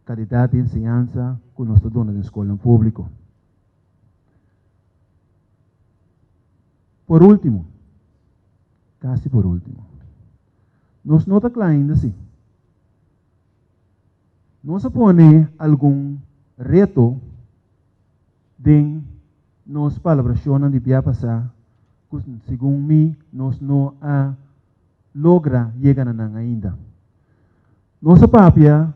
kalidat di enseñansa ku nos ta duna den skolnan públiko. Por último, kasi por último, nos no ta kla ainda sí. Nos a pone algun reto den nos palabrashonnan di bia pasá ku segun mi nos no a logra yega na nan ainda. Nos a papia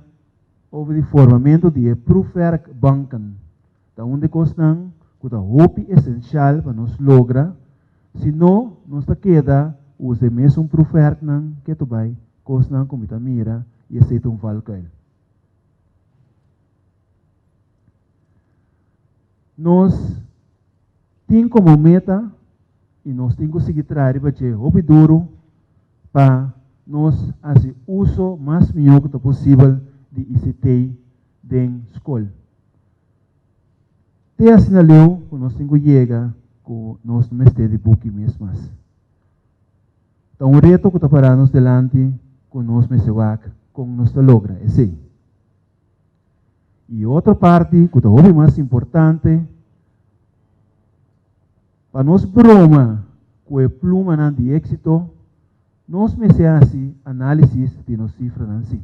over di formamentu di e proefwerkbanken. Ta un di kosnan ku ta hopi esenshal pa nos logra, si no nos ta keda usa e mesun proefwerknan ketu bai kosnan ku mi ta mira i esei ta un valkuil. Nos tin komo meta i nos tin ku sigui traha riba dje hopi duru pa nos hasi uso mas mihó ku ta posibel di ICT den skol. Te asina leu ku nos tin ku yega ku nos no mester di buki mes mas. Ta un reto ku ta pará nos delanti ku nos mester wak kon nos ta logra esei. I otro parti ku ta hopi mas importante, pa nos broma ku e plumanan di éksito, nos mester hasi análisis di nos sifranan sí.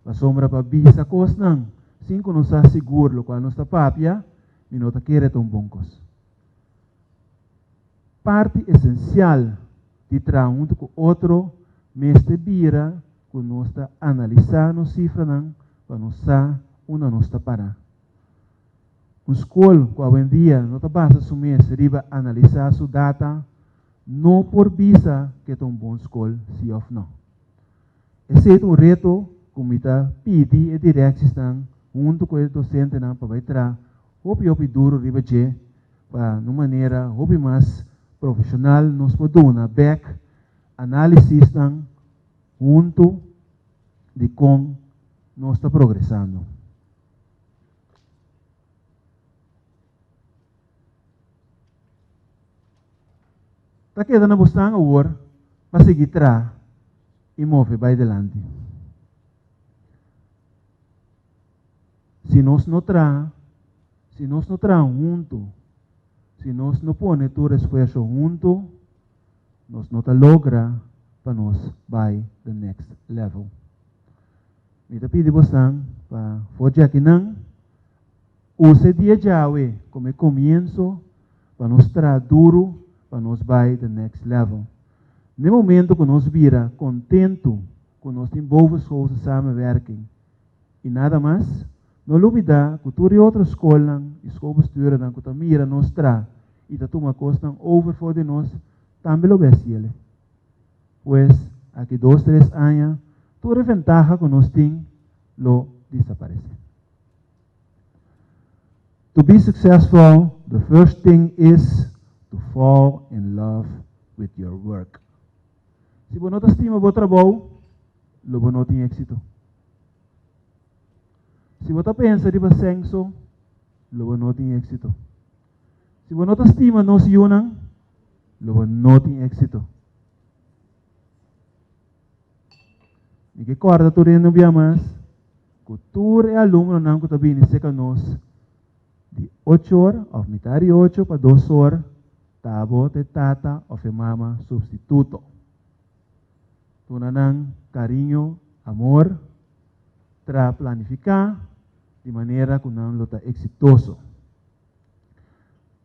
Pasobra pa bisa kosnan sin ku nos sa sigur lokual nos ta papia, mi no ta kere ta un bon kos. Parti esensial di traha huntu ku otro mester bira ku nos ta analisá nos sifranan pa nos sa unda nos ta pará. Un skol ku awendia no ta basa su mes riba analisá su data no por bisa ke ta un bon skol si òf no. Esei ta un reto ku mi ta pidi e direksisnan huntu ku e dosentenan pa bai traha hopi hopi duru riba dje pa na un manera hopi mas profeshonal nos por duna bèk análisisnan huntu di kon nos ta progresando. Ta keda na bosnan awor pa sigui traha i move bai dilanti. Si nos no traha, si nos no traha huntu, si nos no pone tur esfuerso huntu, nos no ta logra pa nos bai the next level. Mi ta pidi bosan pa for djakinan usa e dia djawe como e comienso pa nos traha duru pa nos bai the next level. Na e momento cu nos bira contento cu nos tin bovenschoolse samenwerking y nada mas, no lubida cu tur e otro scolnan y schoolbestuurdernan cu ta mira nos tra y ta tuma cosnan over for di nos tambe lo bestiele. Pues, aki dos tres aña tur e ventaha cu nos tin lo disaparece. To be successful, the first thing is to fall in love with your work. Si bo no ta stima bo trabou, lo bo no tin éxito. Si bo ta pensa riba senso, lo bo no tin éxito. Si bo no ta stima nos yunan, lo bo no tin éxito. Mi ke kòrda tur hende un bia mas ku tur e alumnonan ku ta bini serka nos di ocho or òf mitar di ocho pa dos or ta bo ta e tata òf e mama supstituto. Duna nan kariño. Amor, traha planifiká di manera ku nan lo ta eksitoso.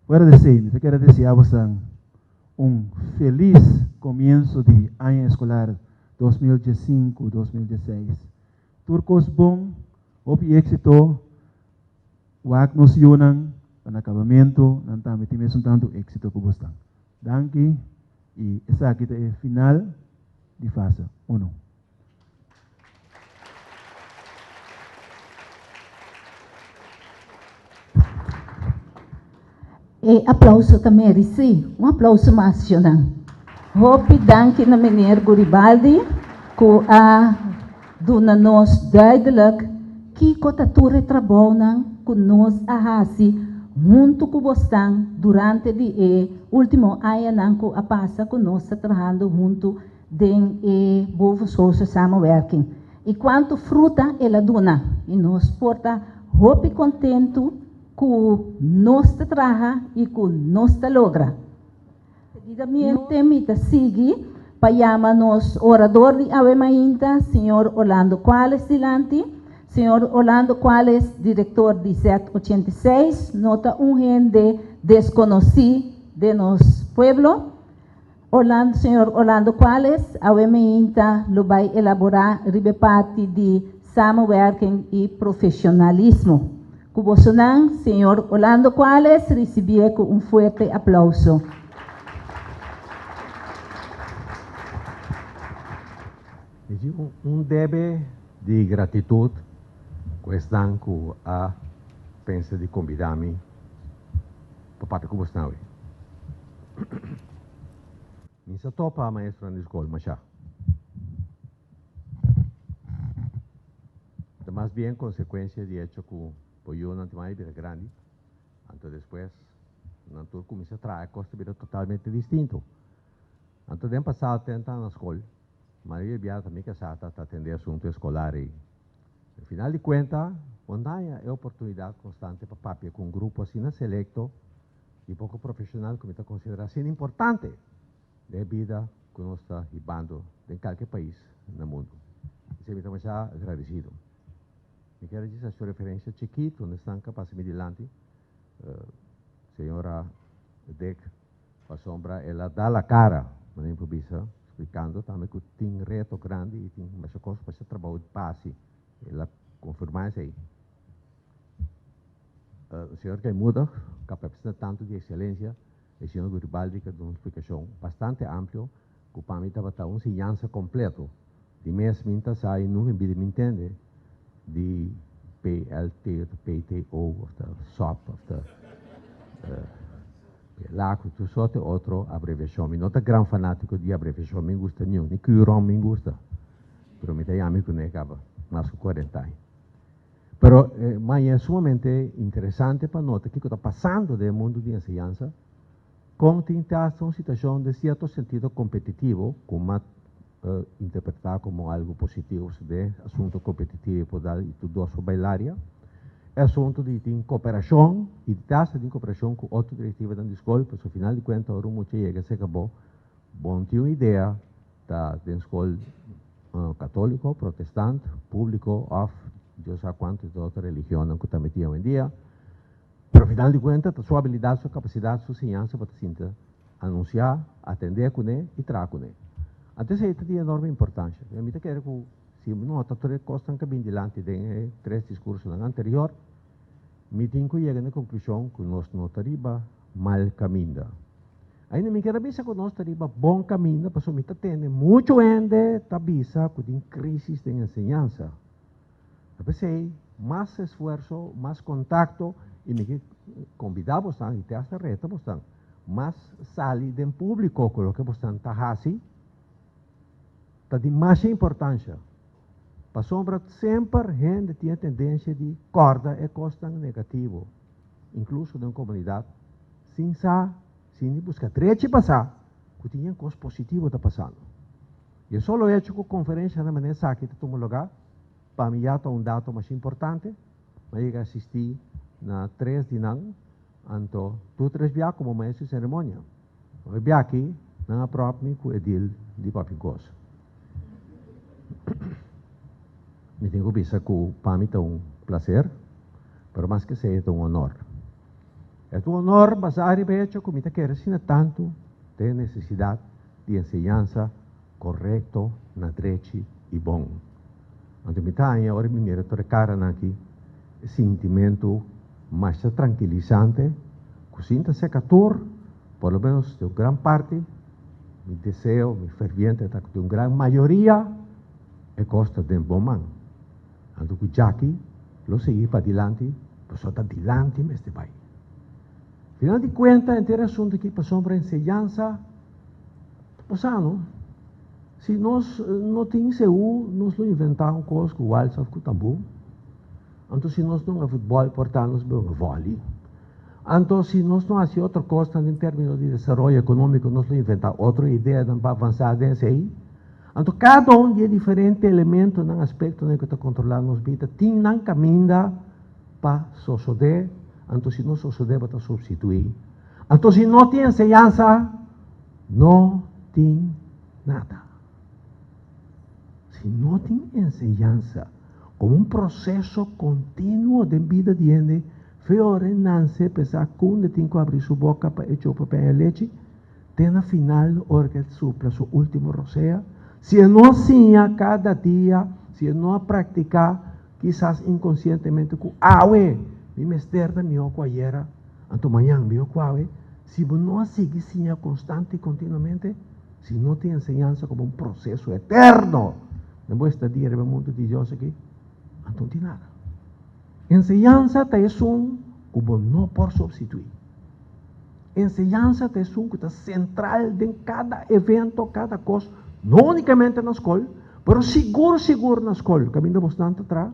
Fuera di esei, mi ta kere deseá bosan un felis komienso di aña eskolar 2015, 2016. Tur kos bon, hopi éksito, wak nos yunan pa na kabamentu nan tambe tin mesun tantu éksito ku bosnan. Danki i esaki ta e final di fase uno. E aplauso ta meresí. Un aplauso mas, Jonan. Hopi danki na meneer Guribaldi ku a duna nos duidelijk kiko ta tur e trabounan ku nos a hasi huntu ku bosnan durante di e último añanan ku a pasa ku nos ta trahando huntu den e bovenschoolse samenwerking i kuantu fruta el a duna i nos por ta hopi kontentu ku nos ta traha i ku nos ta logra. Seguidamente mi ta sigui pa yama nos orador di awe mainta, señor Orlando Cuales dilanti. Señor Orlando Cuales, director di Z 86, no ta un hende deskonosí den nos pueblo. Orlando, señor Orlando Cuales, awe mainta lo bai elaborá riba e parti di samenwerking i profesionalismo. Ku bosonan, señor Orlando Cuales, risibié ku un fuerte aplauso. Mi tin un debe di gratitut ku esnan ku a pensa di kombidá mi pa papia ku bosnan awe. Mi sa topa maestronan di skol mashá. Ta mas bien konsekuensia di echo ku bo yunan tin mai bira grandi, anto despues nan tur kuminsá traha e kos ta bira totalmente distinto. Anto den pasado tenta na skol, mayoria biaha ta mi kasá ta atendé asuntu eskolar ei. Na final di kuenta, bo no haña e oportunidat konstante pa papia ku un grupo asina selekto i poko profeshonal ku mi ta konsiderá asina importante den e bida ku nos ta hibando den kalke pais na mundu. Esei mi ta masha agradesido. Mi kier a djis hasi un referensia chikitu na esnan ku a pasa mi dilanti, señora Dick. Pasobra el a da la cara, manera mi por bisa, splicando tambe cu tin reto grandi y tin masha cos, masha trabou di pa haci. El a confirma esey. Señor Keimuda, cu tanto di excelencia, e señor Guribaldi cu a duna un splicacion bastante amplio, cu pa mi tabata un siñansa completo. Di mes mi ta sa y nunca en bida mi ntende di PLT of PTO of ta SOP of ta PLAC of tur sorte otro abreviacion. Mi no ta gran fanatico di abreviacion, mi gusta niun, ni Curon mi gusta, pero mi ta yami cune caba mas cu 40 aña. Pero maña es sumamente interesante pa nota kico ta pasando den e mundo di enseñansa. Kon tin ta hasta un situashon den sierto sentido kompetitivo ku m'a interpretá komo algu positivo, pasobra den asuntu kompetitivo e por dal i tur dos por bai laria. E asuntu di tin koperashon i di ta hasta tin koperashon ku otro direktivanan di skol, pasobra final di kuenta ora un mucha yega serka bo, bo no tin un idea ta den skol katóliko, protestant, públiko òf Dios sa kuantu otro religionnan ku ta metí awendia. Pero final di kuenta ta su abilidat, su kapasidat, su siñansa bo ta sinti anunsiá, atendé kuné i traha kuné. Anto esei ta di enorme importansha. Mi ta kere ku si mi nota tur e kosnan ku a bin dilanti den e tres diskursonan anterior, mi tin ku yega na e konklushon ku nos no ta riba mal kaminda. Ainda mi kier a bisa ku nos ta riba bon kaminda pasobra mi ta tende muchu hende ta bisa ku tin krisis den enseñansa. Ta p'esei mas esfuerso, mas kontakto i mi ke kombidá bosnan i te asta reta bosnan mas sali den públiko ku loke bosnan ta hasi ta di masha importansha. Pasobra semper hende tin e tendensia di kòrda e kosnan negativo, inkluso den komunidat, sin sa, sin di buska drechi pa sa ku tin yen kos positivo ta pasando. I e solo hecho ku konferenshanan manera esaki ta tuma lugá, pa mi ya ta un dato masha importante. Mi a yega asistí na tres di nan, anto tur tres bia komo maestro di seremonia. Hopi bia aki nan a pròp mi ku e dil di papia kos. Mi tin ku bisa ku pa mi ta un plaser, pero mas ke esei e ta un honor. E ta un honor basá riba e echo ku mi ta kere asina tantu den e nesesidat di enseñansa korekto, na drechi i bon. Anto mi ta haña ora mi mira tur e karanan aki, e sintimentu masha trankilisante ku sin ta seka tur, por lo menos den un gran parti, mi deseo, mi ferviente ta ku den un gran mayoria e kos ta den bon man. Anto ku djaki lo sigui padilanti, pasobra ta dilanti mester bai. Final di kuenta henter e asuntu aki pasobra enseñansa ta pasá no. Si nos no tin seú nos lo inventá un kos ku wals òf ku tambú. Anto si nos no hunga futbòl por ta nos bai hunga vòli. Anto si nos no hasi otro kosnan den término di desaroyo ekonómiko nos lo inventá otro ideanan pa avansá den esei. Anto kada un di e diferente elementonan, aspektonan ku ta kontrolá nos bida tin nan kaminda pa sosodé, anto si no sosodé bo ta supstituí. Anto si no tin enseñansa, no tin nada. Si no tin enseñansa komo un proseso kontinuo den bida di hende, fe ora e nanse p'esá kunda e tin ku abri su boka pa e chupa peña lechi, te na final ora ku e supla su último rosea. Si e no a siña kada dia, si e no a praktiká, kisas inkonsientemente ku awe mi mester ta mihó ku ayera, anto mañan mihó ku awe, si bo no a sigui siña konstante i kontinuamente, si no tin enseñansa komo un proseso eterno den bo estadia riba e mundu di Dios aki, anto no tin nada. Enseñansa ta esun ku bo no por supstituí. Enseñansa ta esun ku ta sentral den kada evento, kada kos, no únikamente na skol, pero sigur sigur na skol, kaminda bosnan ta traha,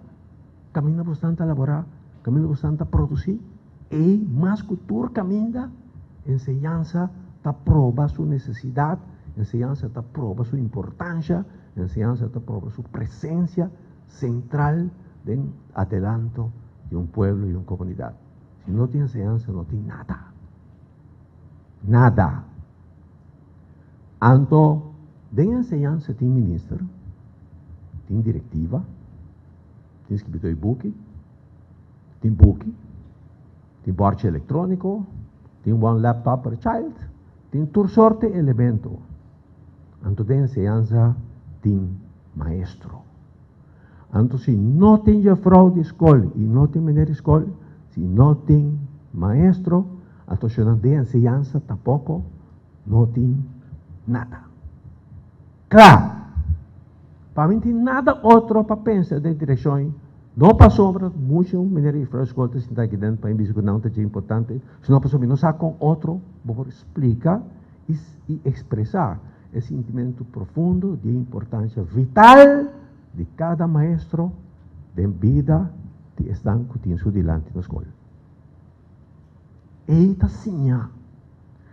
kaminda bosnan ta laborá, kaminda bosnan ta produsí, ei mas ku tur kaminda enseñansa ta proba su nesesidat, enseñansa ta proba su importansha, enseñansa ta proba su presensia sentral den adelanto di un pueblo i un komunidat. Si no tin enseñansa no tin nada. Nada. Anto den enseñansa tin minister, tin directiva, tin skibidor di buki, tin buki, tin borchi electronico, tin one laptop per child, tin tur sorte elemento. Anto den enseñansa tin maestro. Anto si no tin juffrouw di skol i no tin meneer di skol, si no tin maestro, anto shonnan den enseñansa tampoko no tin nada. Kla! Pa mi tin nada otro pa pensa den direkshon ei, no pasobra muchu meneer i juffrouw di skol ta sinta aki den pa mi bisa ku nan ta dje importante, sino pasobra mi no sa kon otro bo por splika i ekspresá e sintimentu profundo di e importansia vital di kada maestro den bida di esnan ku tin su dilanti na skol. Ei ta siña.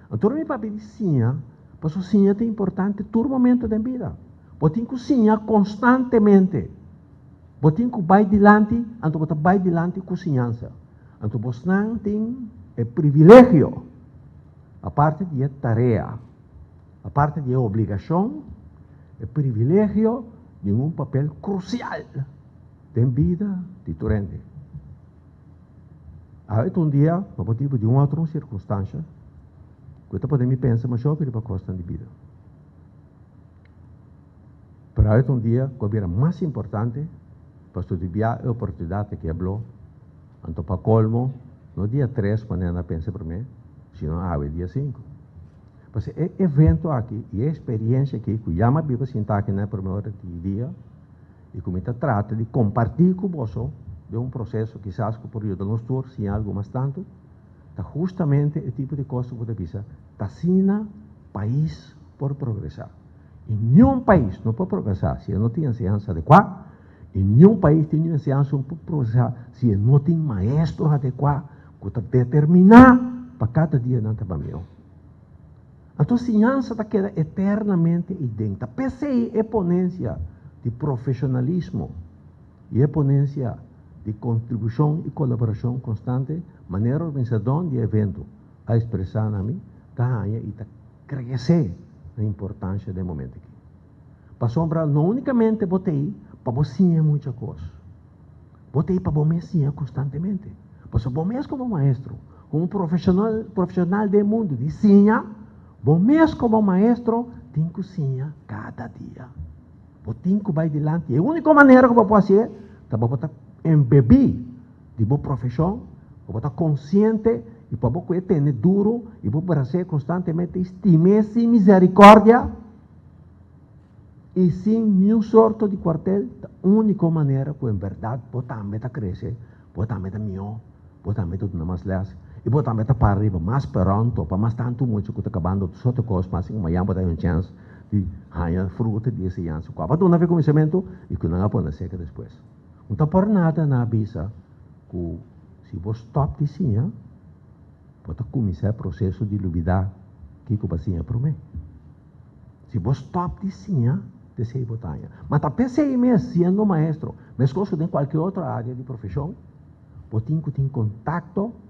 Anto ora mi papia di siña, pasobra siña ta importante tur momento den bida. Bo tin ku siña konstantemente. Bo tin ku bai dilanti, anto bo ta bai dilanti ku siñansa. Anto bosnan tin e privilegio, aparte di e tarea, Aparte di e obligashon, e privilegio di un papel krusial den bida di tur hende. Awe ta un dia, pa motibu di un otro un sirkunstansha, ku ta pone mi pensa masha hopi riba kosnan di bida. Pero awe ta un dia ku a bira mas importante pa studiá e oportunidat aki a blo, anto pa kolmo, no dia tres manera nan a pensa promé, sino awe dia sinku. Pasobra e evento aki i e experiencia aki ku ya mi a biba sinta aki na e prome ora di dia i ku mi ta trata di kompartí ku boso den un proseso kisas ku por yuda nos tur siña algu mas tantu, ta hustamente e tipo di kos ku bo ta bisa ta asina pais por progresá. I niun pais no por progresá si e no tin enseñansa adekuá, i niun pais tin un enseñansa no por progresá si e no tin maestro adekuá ku ta determiná pa kada dia nan ta mihó. Anto siñansa ta keda eternamente iden. Ta p'esei e ponencia di profesionalismo i e ponencia di kontribushon i kolaborashon konstante, manera organisadon di e evento a ekspresá na mi, ta haña i ta kresé na importansha den momento aki. Pasobra no únikamente bo ta ei. pa bo siña mucha kos. Bo ta ei pa bo mes siña konstantemente. Pasobra bo mes komo maestro, komo profeshonal profeshonal den mundu di siña, bo mes komo maestro tin ku siña kada dia. Bo tin ku bai dilanti. E úniko manera ku bo por hasié ta bo ta embebí di bo profeshon, bo por ta konsiente i pa bo ku e tene duru i bo bras'é konstantemente i stim'é sin miserikordia i sin niun sorto di kuartel, ta úniko manera ku en bèrdat bo tambe ta krese, bo tambe ta mihó, bo tambe ta duna mas lès i bo tambe ta para riba mas peròn topa mas tantu mucha ku ta kabando tur sorto kos mas i mañana bo ta haña un chèns di haña fruta di e siñansa ku a duna for kuminsamentu i ku nan a pone seka despues. No ta por nada nan a bisa ku si bo stòp di siña, bo ta kuminsá e proseso di lubidá kiko bo a siña promé. Si bo stòp di siña, t'esei bo ta haña. Ma ta p'esei mes, siendo maestro, meskos ku den kualke otro área di profeshon, bo tin ku tin kontakto,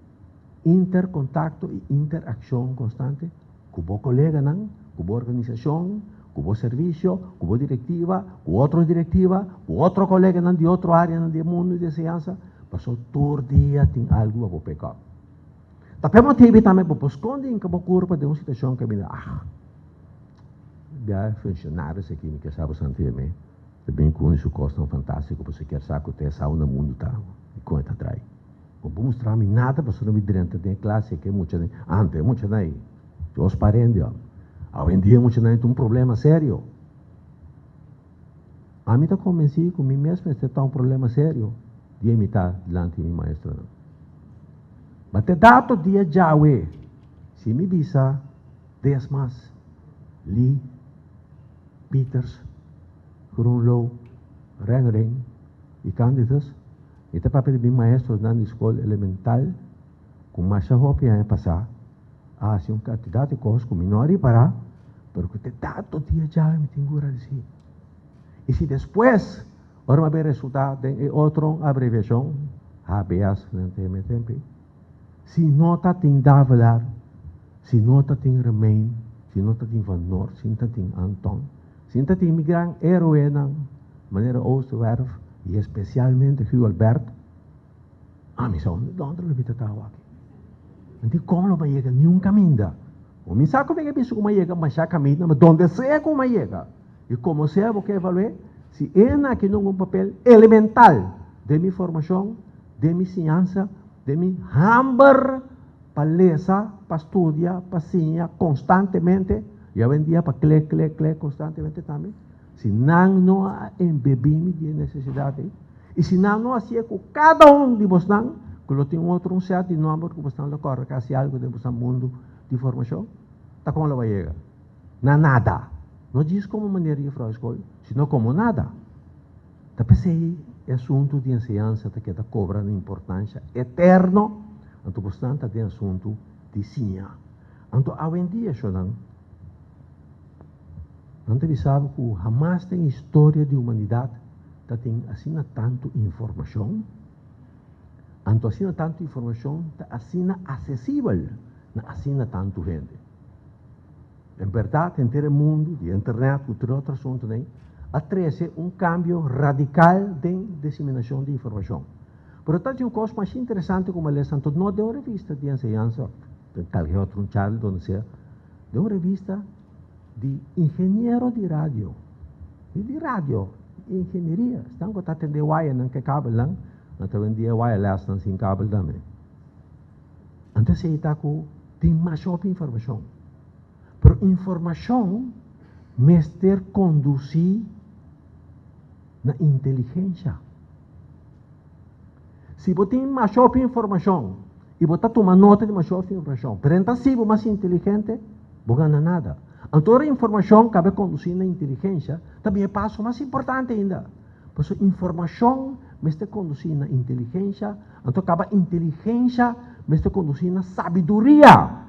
interkontakto i interakshon konstante ku bo koleganan, ku bo organisashon, ku bo servisio, ku bo direktiva, ku otro direktiva, ku otro koleganan di otro áreanan di e mundu di enseñansa, pasobra tur dia tin algu pa bo pick up. Ta p'e motibu tambe bo por skonde hinka bo kurpa den un situashon ku a bira, ah, bia e funshonarios aki mi ke sa bastante di mi, ta bin ku un su kosnan fantástiko pasobra e kier sa ku te sa unda mundu ta i kon e ta drai. Bo por mustra mi nada pasobra mi drenta den e klase aki e muchanan, antes e muchanan ei, Dios parende hòmber. Awendia e muchanan ei ta un problema serio. Ami ta konvensí ku mi mes mester ta un problema serio di e mitá dilanti mi maestronan. Ma te dato dia djawe, si mi bisa Desmas, Lee, Pieters, Groenlo, Rengering i Canditus, mi ta papia di mi maestronan di skol elemental ku masha hopi aña pasá a hasi un kantidat di kos ku mi no a ripará, pero ku te tantu dia djawe mi tin ku gradisí. I si despues, ora mi a bin resultá den e otro abreviashon, HBS nan ta yama e tempu ei, si no ta tin Davelaar, si no ta tin Remijn, si no ta tin Van Noort, si no ta tin Anton, si no ta tin mi gran héroenan manera Oosterwerf i espesialmente Hugo Albert, Ami sa unda dònde lo bita ta awaki. Mi di kon lo bai yega niun kaminda. Bo mi sa ku mi ke bisa ku mi a yega masha kaminda, ma donde sea ku mi a yega i komo sea bo ke evalu'é, si e na aki nungun papel elemental den mi formashon, den mi siñansa, den mi hamber pa lesa, pa studia, pa siña konstantemente, i awendia pa kle kle kle konstantemente tambe, si nan no a embebí mi di e nesesidat ei, I si nan no hasié ku kada un di bosnan, ku lo tin un otro un sèt di nòmber ku bosnan lo kòrda ku hasi algu den bosnan mundu di formashon, ta kon lo bai yega? Na nada! No djis komo manera di jufrou di skol, sino komo nada. Ta p'esei e asuntu di enseñansa ta keda kobra na importansha eterno, anto bosnan ta den asuntu di siña. Anto awendia, shonnan, nan ta bisa bo ku hamas den historia di humanidat ta tin asina tantu informashon, anto asina tantu informashon ta asina asesibel na asina tantu hende. En bèrdat henter e mundu di internet ku tur e otro asuntunan ei a trese un kambio radikal den disiminashon di informashon. Pero ta tin un kos masha interesante ku mi a lesa anto no den un revista di enseñansa, den kalke otro un charla donde sea, den un revista di ingeniero di radio, di di radio, ingenieria, esnan ku ta atendé wayanan ku e kabelnan, nan ta wendia e wirelessnan sin kabel tambe. Anto esei ta ku tin masha hopi informashon, pero informashon mester kondusí na inteligensha. Si bo tin masha hopi informashon i bo ta tuma nota di masha hopi informashon, pero e no ta hasi bo mas inteligente, bo gana nada. Anto ora informashon kaba kondusí na inteligensha, ta bin e paso mas importante ainda. Pasobra informashon mester kondusí na inteligensha, anto kaba inteligensha mester kondusí na sabiduria.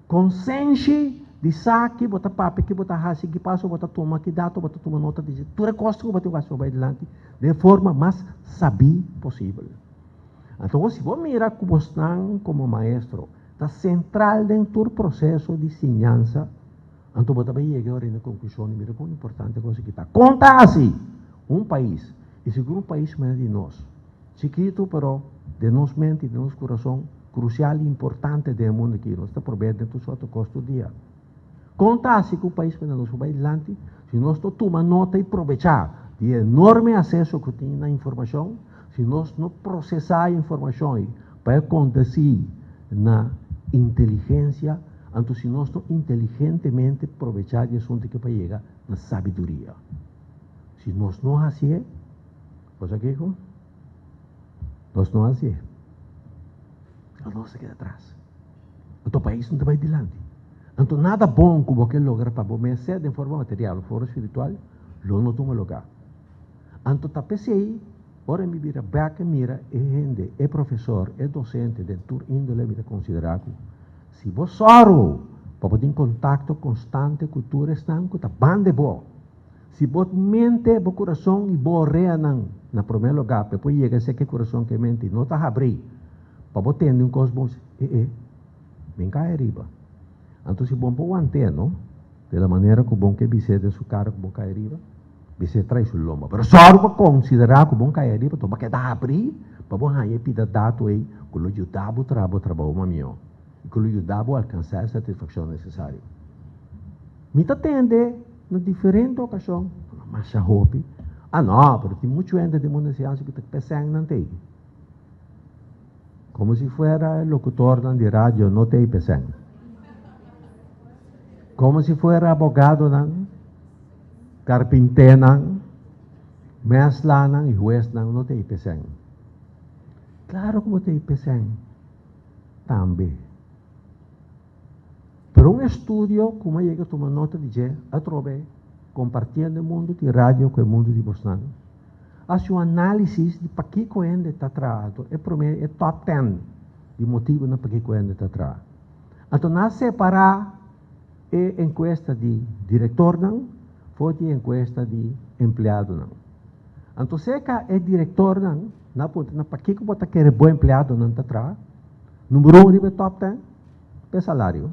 Konsenshi di sa ki bo ta papia, ki bo ta hasi, ki paso bo ta tuma, ki dato bo ta tuma nota di dje. Tur e kos ku bo tin ku hasi pa bai dilanti den e forma mas sabí posibel. Anto si bo mira ku bosnan komo maestro ta sentral den tur proseso di siñansa, anto bo ta bai yega ora na e konklushon di mira kon importante e kos aki ta. Kon ta hasi? Un pais, i sigur un pais manera di nos, chikitu pero den nos mente i den nos kurason krusial i importante den e mundu aki, nos ta prob'é den tur sorto kos tur dia. Kon ta hasi ku un pais manera nos por bai dilanti si nos no tuma nota i probechá di e enorme aseso ku tin na informashon, si nos no prosesá e informashon ei pa e kondusí na inteligensia, anto si nos no inteligentemente probechá di asuntu aki pa yega na sabiduria? Si nos no hasié, bo sa kiko? Nos no hasié, nos ta keda atras. Anto pais no ta bai dilanti. Anto nada bon ku bo ke logra pa bo mes, sea den forma material o forma spiritual, lo no tuma lugá. Anto ta p'esei, ora mi bira bèk e mira e hende, e profesor, e dosente den tur índole, mi ta konsiderá ku si bo sòru pa bo tin kontakto konstante ku tur esnan ku ta banda bo, si bo mente, bo kurason i bo oreanan na promé lugá pa e por yega esei ku e kurason ku e mente no ta habrí, Pa bo tende un kos bon, e e, bin kai ariba. Anto si bon por want'é, no? De la manera ku bon ke bis'é den su kara ku bon kai ariba, bis'é trai su lomba. Pero sòru pa konsiderá ku bon kai ariba, to bo keda habrí pa bo haña e pida dato ei ku lo yuda bo traha bo trabou mas mihó i ku lo yuda bo alkansá e satisfakshon nesesario. Mi ta tende na diferente okashon, no masha hopi, Ah no, pero tin muchu hende den mundu enseñansa ku ta p'esèn nan t'ei. Como si fuera e locutornan di radio no ta ipesen. Como si fuera abogadonan, carpintenan, meslanan y huesnan no ta ipesen. Claro cu bo ta ipesen tambe. Pero un estudio cu mi a yega tuma nota di dje atrobe compartiendo e mundo di radio cu e mundo di bosnan, haci un analisis di pakico hende ta traha. Anto e prome e top ten di motibonan pakico hende ta traha. Anto nan a separa e encuesta di directornan for di e encuesta di empleadonan. Anto seca e directornan nan a puntra nan pakico bo ta kere bo empleadonan ta traha? Numero un riba e top ten. P'e salario,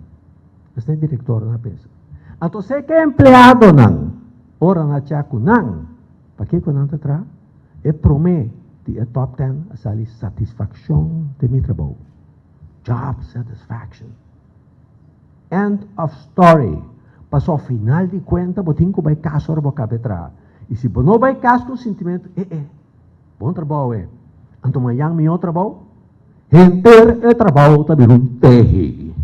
esnan e direktornan a pensa. Anto se ke empleadonan ora nan a cha ku nan, pakiko nan ta traha? E promé di e top ten a sali satisfakshon den mi trabou, job satisfaction. End of story. Pasobra final di kuenta bo tin ku bai kas ora bo kaba e traha. I si bo no bai kas ku un sintimentu, e e, bon trabou e, anto mañan mihó trabou? Henter e trabou ta bira un tehi,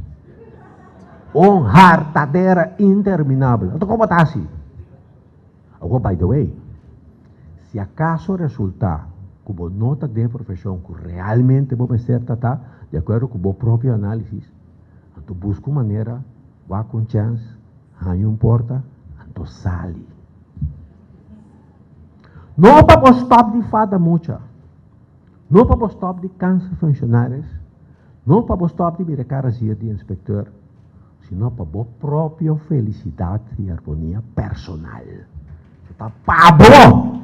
un hartadera interminabel. Anto kon bo ta hasi? Awor, by the way, si akaso resultá ku bo no ta den e profeshon ku realmente bo mester ta ta, di akuerdo ku bo propio análisis, anto buska un manera, wak un chèns, haña un porta, anto sali. No pa bo stòp di fada mucha. No pa bo stop di cansa funcionaris, no pa bo stop di mira cara zier di inspecteur, sino pa bo propio felicidad y armonia personal. Ta pa bo!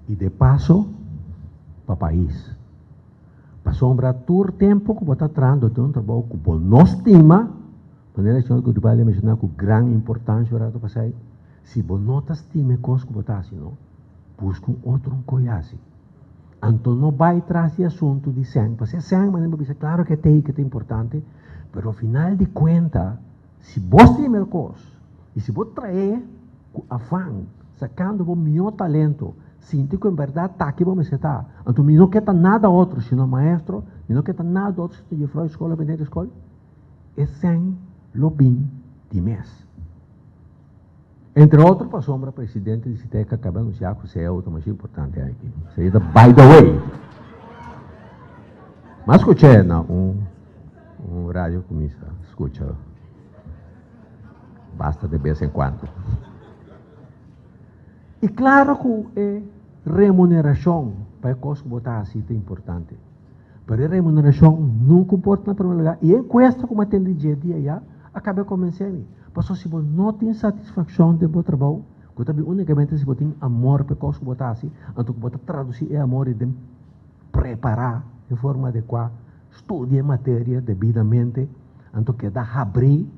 Y de paso, pa pais. Pasobra tur tempo cu bo ta trahando den un trabou cu bo no stima, Manera e señor Guribal a menshoná ku gran importansha ora ta pasá ei, si bo no ta stima e kos ku bo ta hasi no, buska un otro un koe hasi. Anto no bai tras di asuntu di sèn, pasobra e sèn manera bo bisa klaro ke t'ei ke ta importante, pero final di kuenta si bo stima e kos i si bo trae ku afan sakando bo mihó talento, sinti ku en bèrdat t'aki bo mester ta, anto mi no ke ta nada otro sino maestro, mi no ke ta nada otro sino jefrou di skol òf meneer di skol. E sèn lo bin di mes. Entre otro pasobra presidente di Sitec a caba anuncia cu ceo ta masha importante aki. Esey ta by the way. M'a scucha na un un radio cu mi sa scucha basta de bes en cuando. Y claro cu e remuneracion pa e cos cu bo ta haci ta importante. Pero e remuneracion nunca por ta na primer lugar. Y e encuesta cu mi a tende dje dia ya a caba e convence mi. Pasobra si bo no tin satisfaccion den bo trabou, cu ta bin unicamente si bo tin amor pa e cos cu bo ta haci, anto cu bo ta traduci e amor ei den prepara den forma adecua, studia e materia debidamente, anto keda habri.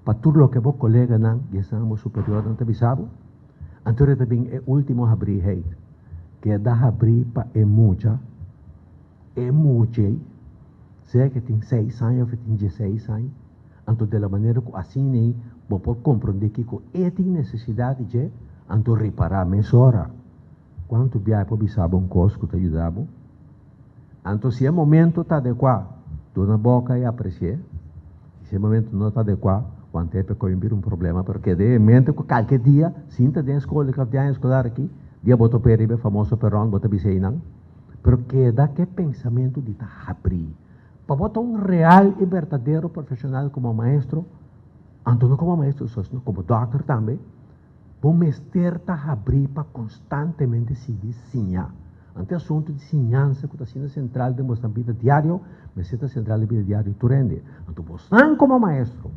pa tur loke bo koleganan i esnan bo superiornan ta bisa bo? Anto ta bin e último habriheid. Keda habrí pa e mucha, e much'ei, sea ku e tin seis aña òf e tin dieseis aña. Anto de la manera ku asina ei bo por komprondé kiko e tin nesesidat di dje, anto ripará mesora. Kuantu biaha e por bisa bo un kos ku ta yuda bo? Anto si e momento ta adekuá, duna boka i apresi'é. I si e momento no ta adekuá, want'é p'e koin bira un problema. Pero keda en mente ku kalke dia, sinta den skol di kòf di aña eskolar aki, dia bo top'é riba e famoso peròn, bo ta bisa einan. Pero keda ku e pensamentu di ta habrí. Pa bo ta un real i berdadero profeshonal komo maestro, anto no komo maestro so, sino komo dòkter tambe, Bo mester ta habrí pa konstantemente sigui siña. Ante asuntu di siñansa ku ta asina sentral den bosnan bida diario, mester ta sentral den bida diario di tur hende. Anto bosnan komo maestro,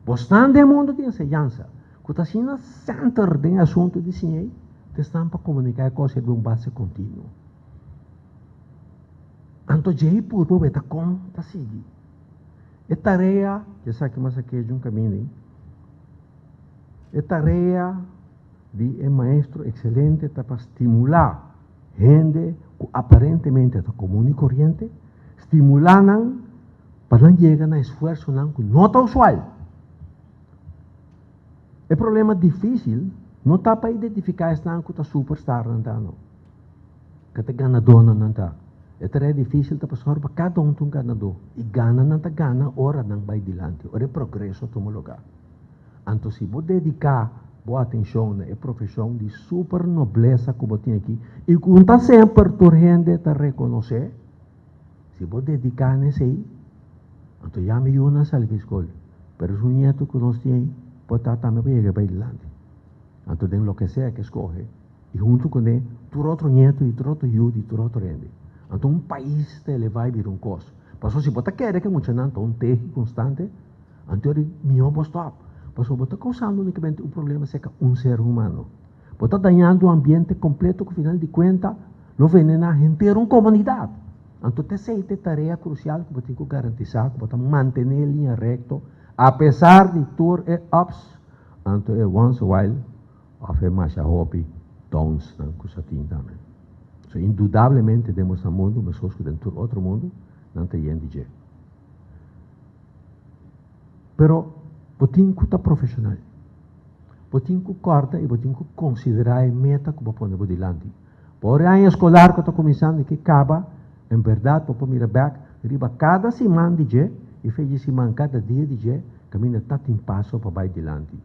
bosnan den mundu di enseñansa, ku ta asina sènter den e asuntu di siña ei, ta esnan pa komuniká e kos ei riba un base kontinuo. Anto djei purba weta kon ta sigui. E tarea, esaki mas akí djun kaminda ei. E tarea di e maestro ekselente ta pa stimulá hende ku aparentemente ta komun i koriente, stimulá nan pa nan yega na esfuersonan ku no ta usual. E problema difísil no ta pa identifiká esnan ku ta superstarnan ta no, ku ta ganadónan nan ta. E tarea difísil ta pa sòru pa kada un ta un ganadó i gana nan ta gana ora nan bai dilanti, ora e progreso tuma lugá. Anto si bo dediká bo atenshon na e profeshon di super noblesa ku bo tin aki i ku no ta semper tur hende ta rekonosé, si bo dediká na esei, anto ya mi yunan sali di skol, pero esun nietu ku nos tin ei por ta tambe por yega bai dilanti. Anto den loke sea ke skohe i huntu kuné tur otro nietu i tur otro yu di tur otro hende. Anto un pais ta elevá i bira un kos. Pasobra si bo ta kere ku e muchanan ta un tehi konstante, Anto di mihó bo stòp, pasobra bo ta kousando únikamente un problema serka un ser humano. Bo ta dañando un ambiente kompleto ku final di kuenta lo venená henter un komunidat. Anto ta esei ta e tarea krusial ku bo tin ku garantisá ku bo ta mantené e liña rekto apesar di tur e ups anto e once a while òf e masha hopi downsnan ku sa tin tambe. So indudablemente den boso mundu meskos ku den tur otro mundu nan ta yen di dje. Pero bo tin ku ta profeshonal. Bo tin ku kòrda i bo tin ku konsiderá e meta ku bo pone bo dilanti. Pa ora e aña eskolar ku ta kuminsando i ke kaba, en bèrdat bo por mira bèk riba kada siman di dje i fe dje siman kada dia di dje kaminda ta tin paso pa bai dilanti.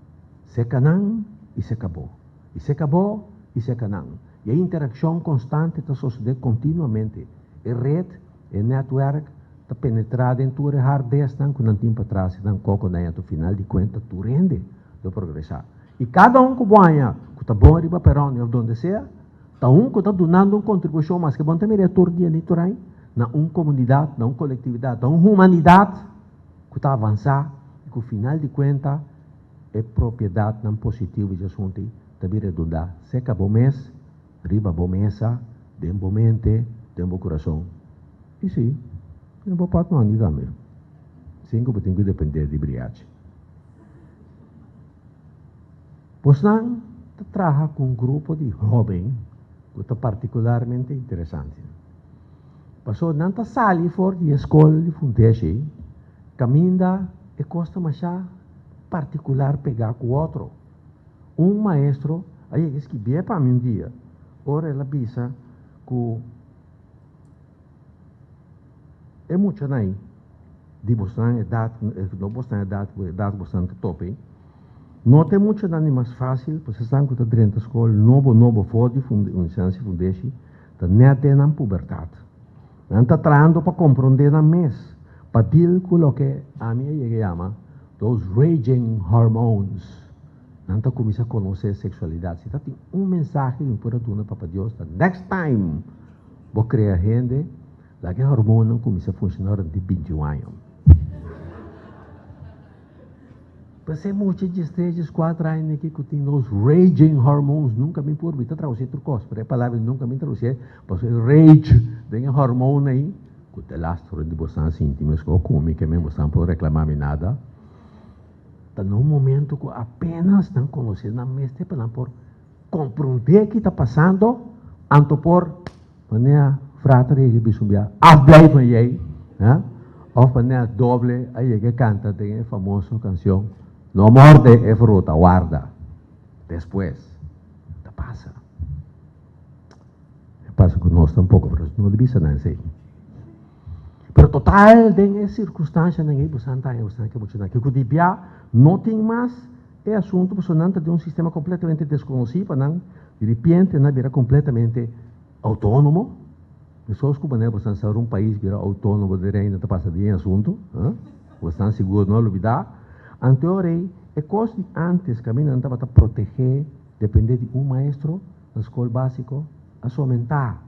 Seka nan i seka bo. I seka bo i seka nan. I e interakshon konstante ta sosodé kontinuamente. E ret, e nètwèrk, ta penetrá den tur e hardesnan ku nan tin patras i nan koko nan anto final di kuenta tur hende lo progresá. I kada un ku bo haña ku ta bon riba peròn òf donde sea, ta un ku ta dunando un kontribushon maske bo no ta mir'é tur dia ni tur aña, na un komunidat, na un kolektividat, na un humanidat ku ta avansá i ku final di kuenta e propiedatnan positivo dje asuntu ei ta bin redundá serka bo mes, riba bo mesa, den bo mente, den bo kurason. I sí, den bo pòtmòni tambe, sin ku bo tin ku dependé di briachi. Bosnan ta traha ku un grupo di hóben ku ta partikularmente interesante. Pasobra nan ta sali for di e skol di fundeshi kaminda e kos ta masha partikular pegá ku otro. Un maestro a yega skibié pa mi un dia ora el a bisa ku e muchanan ei di bosnan edat, no bosnan edat, ku edat bosnan ta topa ei, no ta e muchanan di mas fásil, pasobra esnan ku ta drenta skol nobo nobo for di Unisensia Fundeshi ta nèt den nan pubertat. Nan ta trahando pa komprondé nan mes, pa deal ku loke ami a yega yama those raging hormones. Nan ta kuminsá konosé seksualidat. Si ta tin un mensahe ku mi por a duna Papa Dios ta next time bo krea hende, laga e hormonnan kuminsá funshoná ora nan tin bintiun aña. P'esei mucha diestres, dieskuater aña aki ku tin those raging hormones, nunka mi por mi ta tradusi tur kos, pero e palabra nunka mi tradusié, pasobra e rage den e hormon ei, ku te lastro di bosan sinti meskos ku mi ke men bosan por reklamá mi nada. Ta na un momento ku apenas nan konosé nan mester pa nan por komprondé ki ta pasando, anto por manera frater a yega bisa un bia, afblijven jij, hè? Of manera doble a yega kanta den e famoso kanshon, No morde e fruta, warda. Despues, ta pasa. E pasa ku nos tampoko, pero nos no di bisa nan esei. Pero total den e sirkunstanshanan ei bosan ta haña bosan ke muchanan ke ku di bia no tin mas e asuntu pasobra nan ta den un sistema kompletamente deskonosí pa nan, di ripiente nan a bira kompletamente outónomo. Meskos ku manera bosan sa ora un pais bira outónomo di reino ta pasa den e asuntu, bosan sigur no a lubidá. Anto e ora ei e kos di ántes kaminda nan tabata protegé dependé di un maestro na skol básiko a somentá.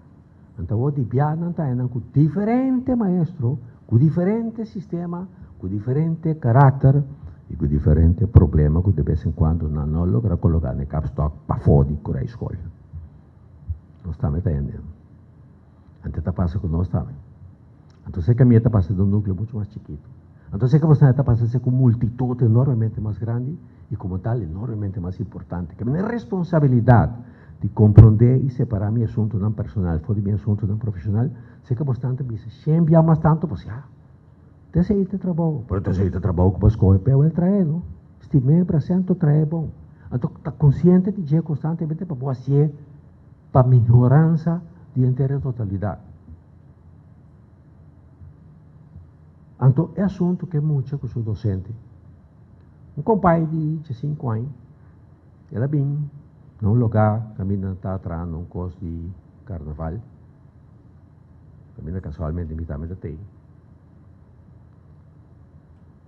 Nan ta wou di bia nan ta haña nan ku diferente maestro, ku diferente sistema, ku diferente karakter i ku diferente problema ku de bes en kuando nan no logra koloká na e kapstok pafó di kura skol. Nos tambe ta hende. Anto ta pasa ku nos tambe. Anto se kami ta pasa den un nukleo muchu mas chikitu. Anto se kami ta pasa se ku multitut enormemente mas grandi i komo tal enormemente mas importante. Kami na responsabilidat di komprondé i separá mi asuntunan personal for di mi asuntunan profeshonal, se ke bosnan ta bisa shen bia mas tantu, pues ya, ta esei ta trabou. Pero ta esei ta trabou ku bo a skohe p'e awel trae, no? Stim'é, bras'é anto trae bon. Anto ta konsiente di dje konstantemente pa bo hasié pa mehoransa di henter e totalidat. Anto e asuntu ke mucha ku su dosente. Un kompai di diesinku aña, el a bin na un lugá kaminda nan ta trahando un kos di karnaval, kaminda kasualmente mi tambe ta tei,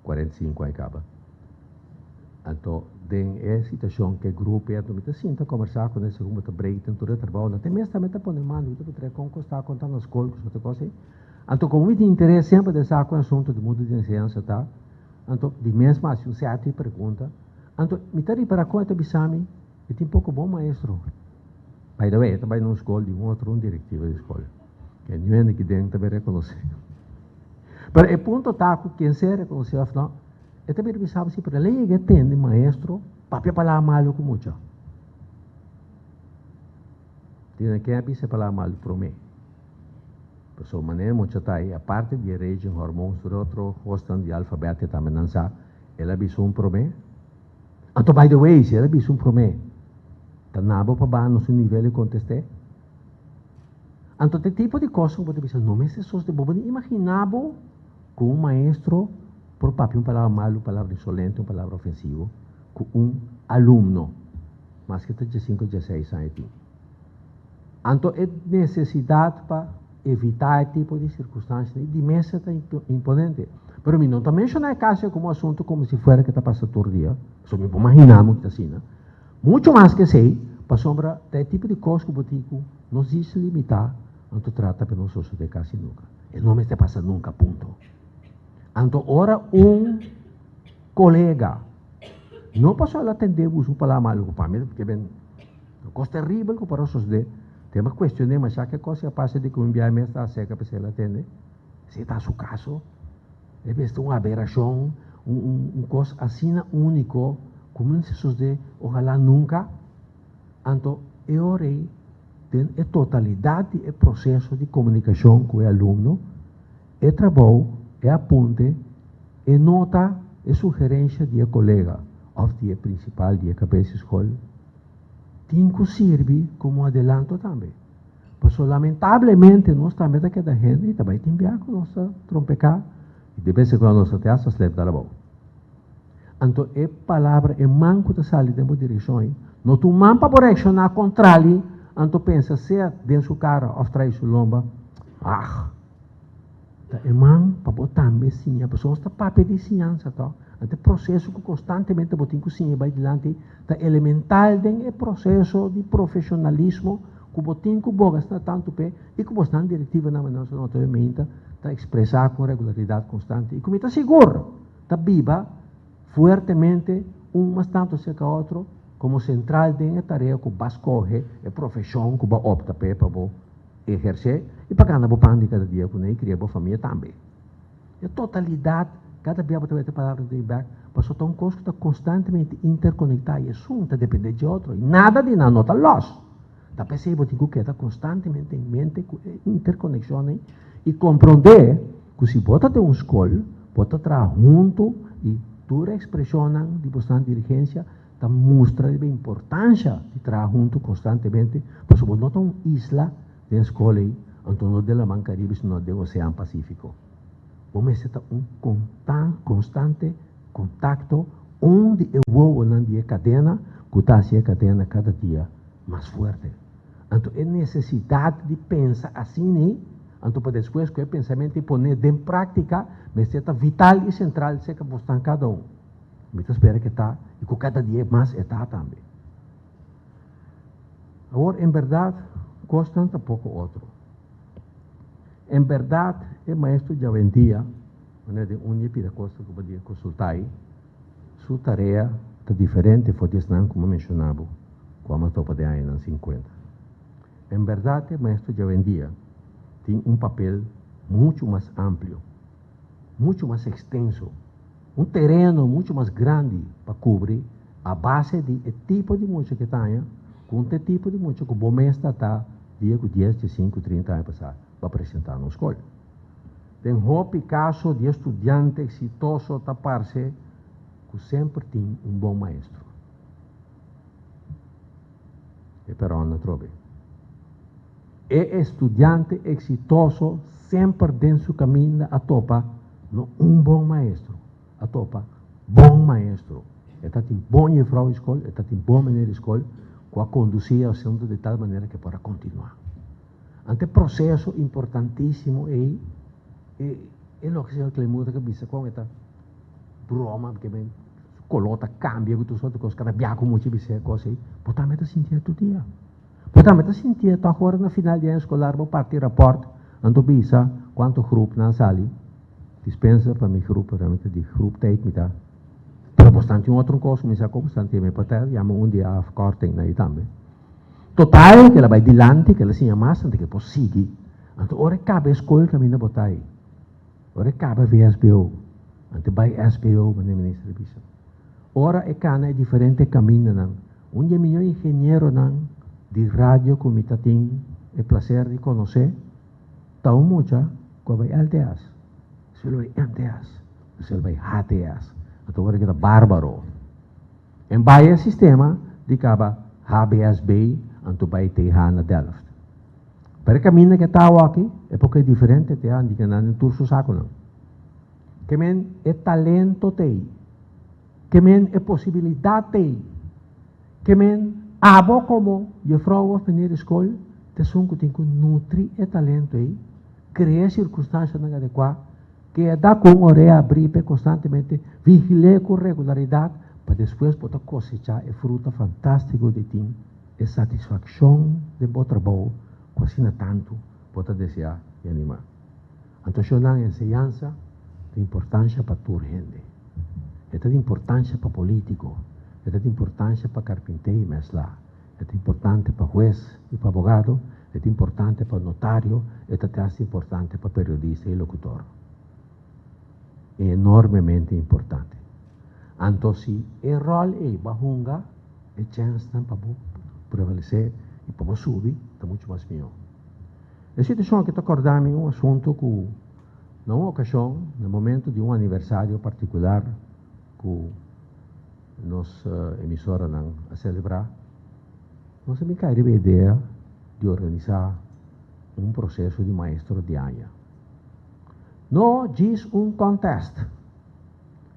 45 aña kaba. Anto den e situashon ku e grupo ei, anto mi ta sinta kombersá ku nan segun bo ta break den tur e trabounan. Te mes tambe ta pone man, mi ta puntra kon kos ta konta na skol ku soto kos ei. Anto komo mi tin interes semper den sa kon e asuntu di mundu di enseñansa ta, anto di mes mi a hasi un sèti pregunta. Anto mi ta ripará kon e ta bisa mi, e tin poko bon maestro. By the way, e ta bai na un skol di un otro un direktiva di skol. Ke niun hende aki den ta bay rekonosé. Pero e punto ta ku ken sea rekonosé òf no, e ta bira bisa bo si, pero el a yega e tende maestro papia palabra malu ku mucha. Dina ken a bisa e palabra malu promé? Pasobra manera mucha ta ei, aparte di e raging hormones tur e otro kosnan di alfabet ke tambe nan sa, el a bisa un promé. Anto by the way, si el a bisa un promé, ta nabo pa baha nos un nivel di kontest'é? Anto ta e tipo di kos ku bo ta bisa, no mester sosodé. Bo por imaginá bo ku un maestro por papia un palabra malu, un palabra insolente, un palabra ofensivo ku un alumno, maske ta diesinku o dieseis aña tin. Anto e nesesidat pa evitá e tipo di sirkunstansianan di mester ta imponente. Pero mi no ta menshoná e kaso ei komo asuntu komo si fuera ke ta pasa tur dia, pasobra mi por maginá mi ku ta asina. Muchu mas ke esei, pasobra ta e tipo di kos ku bo tin ku no djis limitá, anto trata pa no sosodé kasi nunka. E no mester pasa nunka, punto. Anto ora un kolega no pasó el a tendé bo su palabra malu ku pa mi ta ben Un kos teribel ku por a sosodé. Tema kuestion'é mashá ke kos si a pasa di ku un biaha mes ta aserka pa esei el a tende. Si ta su kaso, e mester un aberashon, un un kos asina úniko ku mester sosodé ohalá nunka. Anto e ora ei den e totalidat di e proseso di komunikashon ku e alumno, e trabou, e apunte, e nota, e sugerensha di e kolega òf di e prinsipal di e kabes di skol, tin ku sirbi komo adelanto tambe. Pasobra lamentablemente nos tambe ta keda hende i ta bai tin bia ku nos ta trompeká i de bes en kuando nos ta te hasta slep dal abou. Anto e palabra, e man ku ta sali den bo direkshon ei, no ta un man pa bo reakshoná kontrali, anto pensa sea den su kara òf trai su lomba, Ach! Ta e man pa bo tambe siña, pasobra nos ta papia di siñansa tòg. Anto e proseso ku konstantemente bo tin ku siña bai dilanti ta elemental den e proseso di profeshonalismo ku bo tin ku boga asina tantu p'e i ku bosnan direktivonan manera nos a nota hopi meinta ta ekspresá ku un regularidat konstante i ku mi ta sigur ta biba fuertemente un mas tantu aserka otro komo sentral den e tarea ku bo a skohe, e profeshon ku bo a opta p'e pa bo ehersé i pa gana bo pan di kada dia kuné i kria bo famia tambe. E totalidat, kada bia bo ta wete palabra di bek. Pasobra ta un kos ku ta konstantemente interkonektá i esun ta dependé dje otro i nada di nan no ta lòs. Ta p'esei bo tin ku keda konstantemente en mente ku e interkonekshon ei i komprondé ku si bo ta den un skol, bo ta traha huntu i tur e ekspreshonnan di bosnan dirigensia ta mustra riba e importansha di traha huntu konstantemente pasobra bo no ta un isla den skol ei, anto no den Laman Karibe sino den Osean Pasífiko. Bo mester ta un konstante kontakto un di e wowonan di e kadena ku ta hasi e kadena kada dia mas fuerte. Anto e nesesidat di pensa asina, anto pa despues ku e pensamentu ei pone den práktika, mester ta vital i sentral serka bosnan kada un. Mi ta spera ku e ta i ku kada dia mas e ta tambe. Awor, en bèrdat, kosnan ta poko otro. En bèrdat, e maestro djawendia, manera den un di e pida kosnan ku bo di konsultá ei, su tarea ta diferente for di esnan ku mi a menshoná bo ku a topa den añanan sinkuenta. En bèrdat, e maestro djawendia tin un papel muchu mas amplio, muchu mas ekstenso, un tereno muchu mas grandi pa kubri a base di e tipo di mucha ku e ta haña ku un ta e tipo di mucha ku bo mes ta ta dia ku dies, diesinku, trinta aña pasá bo a presentá na un skol. Den hopi kaso di e studiante eksitoso ta parse ku semper tin un bon maestro. E peròn atrobe. E estudiante eksitoso semper den su kaminda a topa no un bon maestro, a topa bon maestro. E ta tin bon jefrou di skol, e ta tin bon meneer di skol ku a kondusí e asuntu di tal manera ku e por a kontinuá. Anto e proseso importantísimo ei, e e loke señor Clemuda ta bisa kon e ta broma, ke men su koló ta kambia ku tur sorto kos, kada bia ku mucha bisa e kos ei, bo tambe ta sinti e tur dia. Bo tambe ta sintié tòg ora na final di aña eskolar bo parti rapòrt, anto bisa kuantu grup nan sali. Dispensa pa mi grup, realmente di groep tijd mi ta. Pero bosnan tin otro kos, mi sa kon bosnan tin, mi por ta yama un di afkorting na ei tambe. Total, kila bai dilanti, kila siña mas, anto ke por sigui. Anto ora e kaba e skol kaminda bo ta ei, ora e kaba vsbo, anto e bai sbo, manera minister a bisa. Ora e kana e diferente kamindanan, Un di e mihó ingenieronan di radio ku mi ta tin e plaser di konosé ta un mucha ku a bai LTS, despues el bai MTS, despues el bai HTS. Anto ora ke ta bárbaro. En bai e sistema di kaba HBSB anto bai TH na Delft. Pero e kaminda ke ta awoki e poko e diferente te a indica nan den tur su sakunan. Ke men e talento t'ei. Ke men e posibilidat ei. Ke men abo komo jefrou òf meneer di skol ta esun ku tin ku nutri e talento ei, krea e sirkunstansianan adekuá, keda ku un orea abrí p'e konstantemente, vigil'é ku regularidat pa despues bo ta kosechá e fruta fantástiko di tin e satisfakshon den bo trabou ku asina tantu bo ta deseá i animá. Anto shonnan enseñansa ta importansha pa tur hende. E ta di importansha pa polítiko, e ta di importansha pa karpinté i mèslá, e ta importante pa hues i pa abogado, e ta importante pa notario, e ta te hasta importante pa periodista i lokutor. E enormemente importante. Anto si e ròl ei bo a hunga, e chènsnan pa bo prevalesé i pa bo subi ta muchu mas mihó. E situashon aki ta kòrda mi un asuntu ku na un okashon, na momentu di un aniversario partikular ku nos emisoranan a selebrá, nos a bin kai riba e idea di organisá un proseso di maestro di aña. No djis un contest,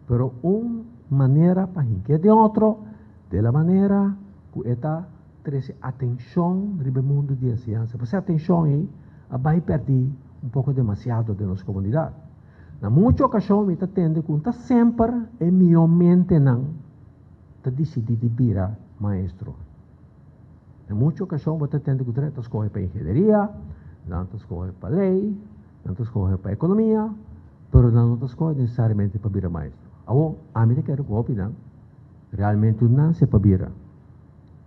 pero un manera pa hink'é den otro de la manera ku e ta trese atenshon riba e mundu di enseñansa. Pasobra e atenshon ei a bai pèrdí un poko demasiado den nos komunidat. Na muchu okashon mi ta tende ku ta semper e mihó mentenan ta disidí di bira maestro. Na muchu okashon bo ta tende ku nan ta skohe pa ingenieria, nan ta skohe pa lei, nan ta skohe pa ekonomia, pero nan no ta skohe nesesariamente pa bira maestro. Awor, ami ta kere ku hopi nan realmente un nanse pa bira.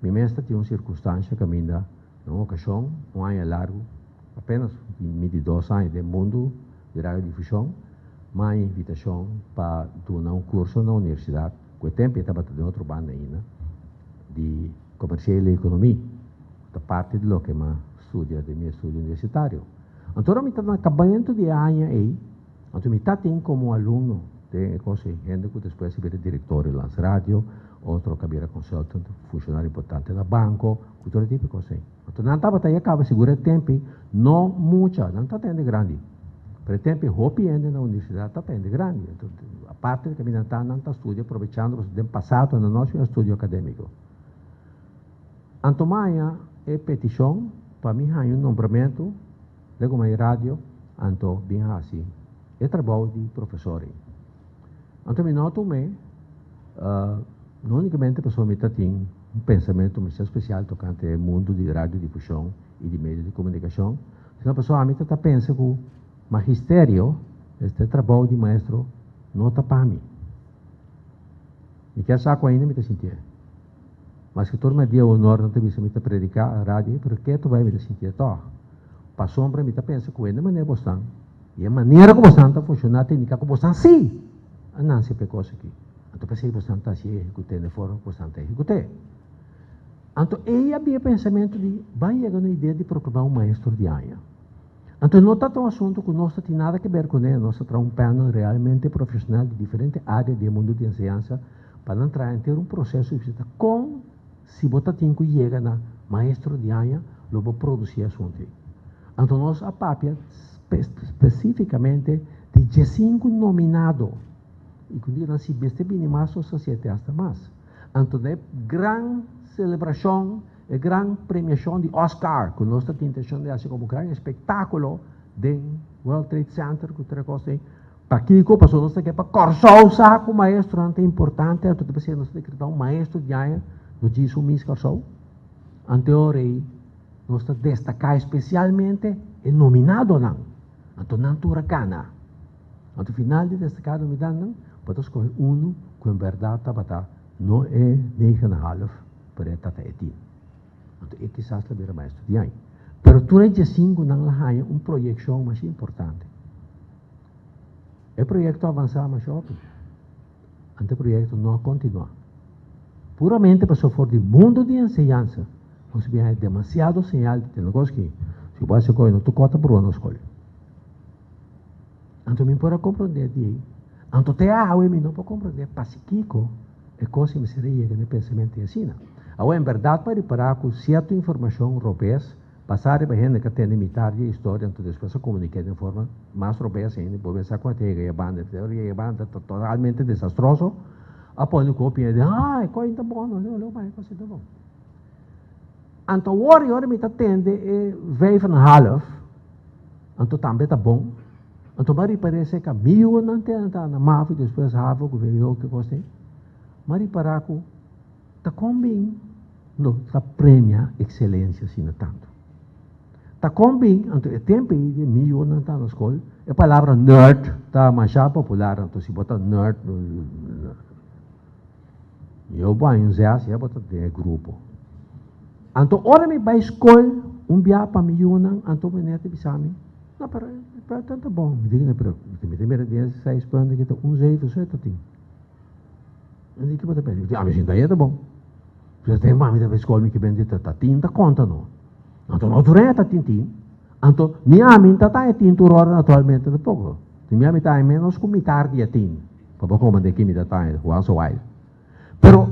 Mi mes ta tin un sirkunstansha kaminda na un okashon, un aña largu, apenas mi di dos aña den mundu di radiodifushon, m'a haña invitashon pa duna un kurso na universidat, ku e tempu e tabata den otro banda ainda, di Komersiële Ekonomie, ku ta parti di loke m'a studia den mi estudio universitario. Anto ora mi ta na kabamentu di e aña ei, anto mi ta tin komo alumno den e kos ei hende ku despues a bira direktor di Landsradio, otro ku a bira consultant, funshonario importante na banko, ku tur e tipo di kos ei. Anto nan tabata ya kaba sigur e tempi no mucha, nan tabata hende grandi. Pero e tempi hopi hende na universidat tabata hende grandi. Anto aparte di kaminda ta nan ta studia aprovechando pasobra den pasado nan no a hasi un estudio akademiko. Anto maña e petishon pa mi haña un nombramentu Legumai Radio anto bin hasi e trabou di profesor ei. Anto mi no a tum'é, no unicamente pasobra mi ta tin un pensamentu masha special tocante e mundu di radiodifusion i di medio di comunicacion, sino pasobra ami ta ta pensa cu magisterio, este trabou di maestro, no ta pa mi. Mi kier sa cu ainda mi ta sintié. Maske tur mi dia honor nan ta bisa mi ta predica radio, pero ketu bai mi ta sintié tog. Pasobra mi ta pensa cu hende manera bosnan, i e manera cu bosnan ta funciona ta indica cu bosnan si a nace pa e cos aki. Anto p'esey bosnan ta haci ehecute na e forma cu bosnan ta ehecute. Anto ey a bia e pensamento di ban yega na idea di proclama un maestro di aña. Anto no ta ta un asunto cu nos ta tin nada ke ber cune, nos ta traha un panel realmente profesional di diferente area di e mundo di enseñansa pa nan traha henter un proceso di bisita con Si bo ta tin ku yega na maestro di aña, lo bo produsí asuntu ei. Anto nos a papia spesífikamente di diesinku nominado, i ku di nan si mester bini mas nos ta siete asta mas. Anto na e gran selebrashon, e gran premiashon di Oscar, ku nos ta tin intenshon di hasi komo gran espektákulo den World Trade Center ku tur e kos ei, Pakiko? Pasobra nos ta ke pa Kòrsou sa ku maestronan ta importante, anto ta p'esei nos ta dekretá un maestro di aña, no djis un Miss Kòrsou. Anto e ora ei nos ta destaká espesialmente e nominadonan, anto nan tur a gana. Anto final di destaká nominadonan, bo ta skohe unu ku en bèrdat tabata no e negen en half, pero e tata e tien. Anto e kisas ta bira maestro di aña. Pero tur e diesinkunan la haña un proyekshon masha importante. E proyekto a avansá masha hopi. Anto e proyekto no a kontinuá. Puramente pasobra for di mundu di enseñansa nos a haña demasiado señal di tene kos ki si bo hasi kos no ta kòrta brua na skol. Anto mi por a komprondé di ei. Anto te awe mi no por komprondé pasikiko e kos ei mester a yega na e pensamentu ei asina. Awe en bèrdat pa ripará ku sierto informashon robes Pasá riba hende ka tende mitar di e historia, anto despues a komuniké den forma mas robes ainda. Bo pensa ku a ta yega e banda, te ora yega e banda ta totalmente desastroso, a pone ku hopi hende, ah, e kos ta bon, no, no, e kos ta bon. Anto awor i ora mi ta tende e vijf en een half, anto tambe ta bon, anto mi a ripar'é esei ka mi yunan tende ta na mavo i despues havo ku vwo ku kos ei, mi a ripará ku Ta kon bin no ta premia ekselensia asina tantu? Ta kon bin, anto e tempu ei di mi yunan ta na skol, e palabra nerd ta masha popular, anto si bo ta nerd, yo bo haña un zes ya bo ta den e grupo. Anto ora mi bai skol un bia pa mi yunan, anto meneer ta bisa mi, no pero e punten ta bon. Mi di, pero mi ta mira den e seis punten aki ta un zeven so e ta tin. Mi di, Kico ta pensa? Mi di, Ami sinta ayer ta bon. Pues den mami ta bay school mi ke bende ta tin ta conta no. Anto no tur ta tin tin. Anto ni ami ta ta e tin tur ora naturalmente tampoco. Ni mi ami ta e menos cu mitar di e tin. Pa bo comprende ki mi ta ta once a while. Pero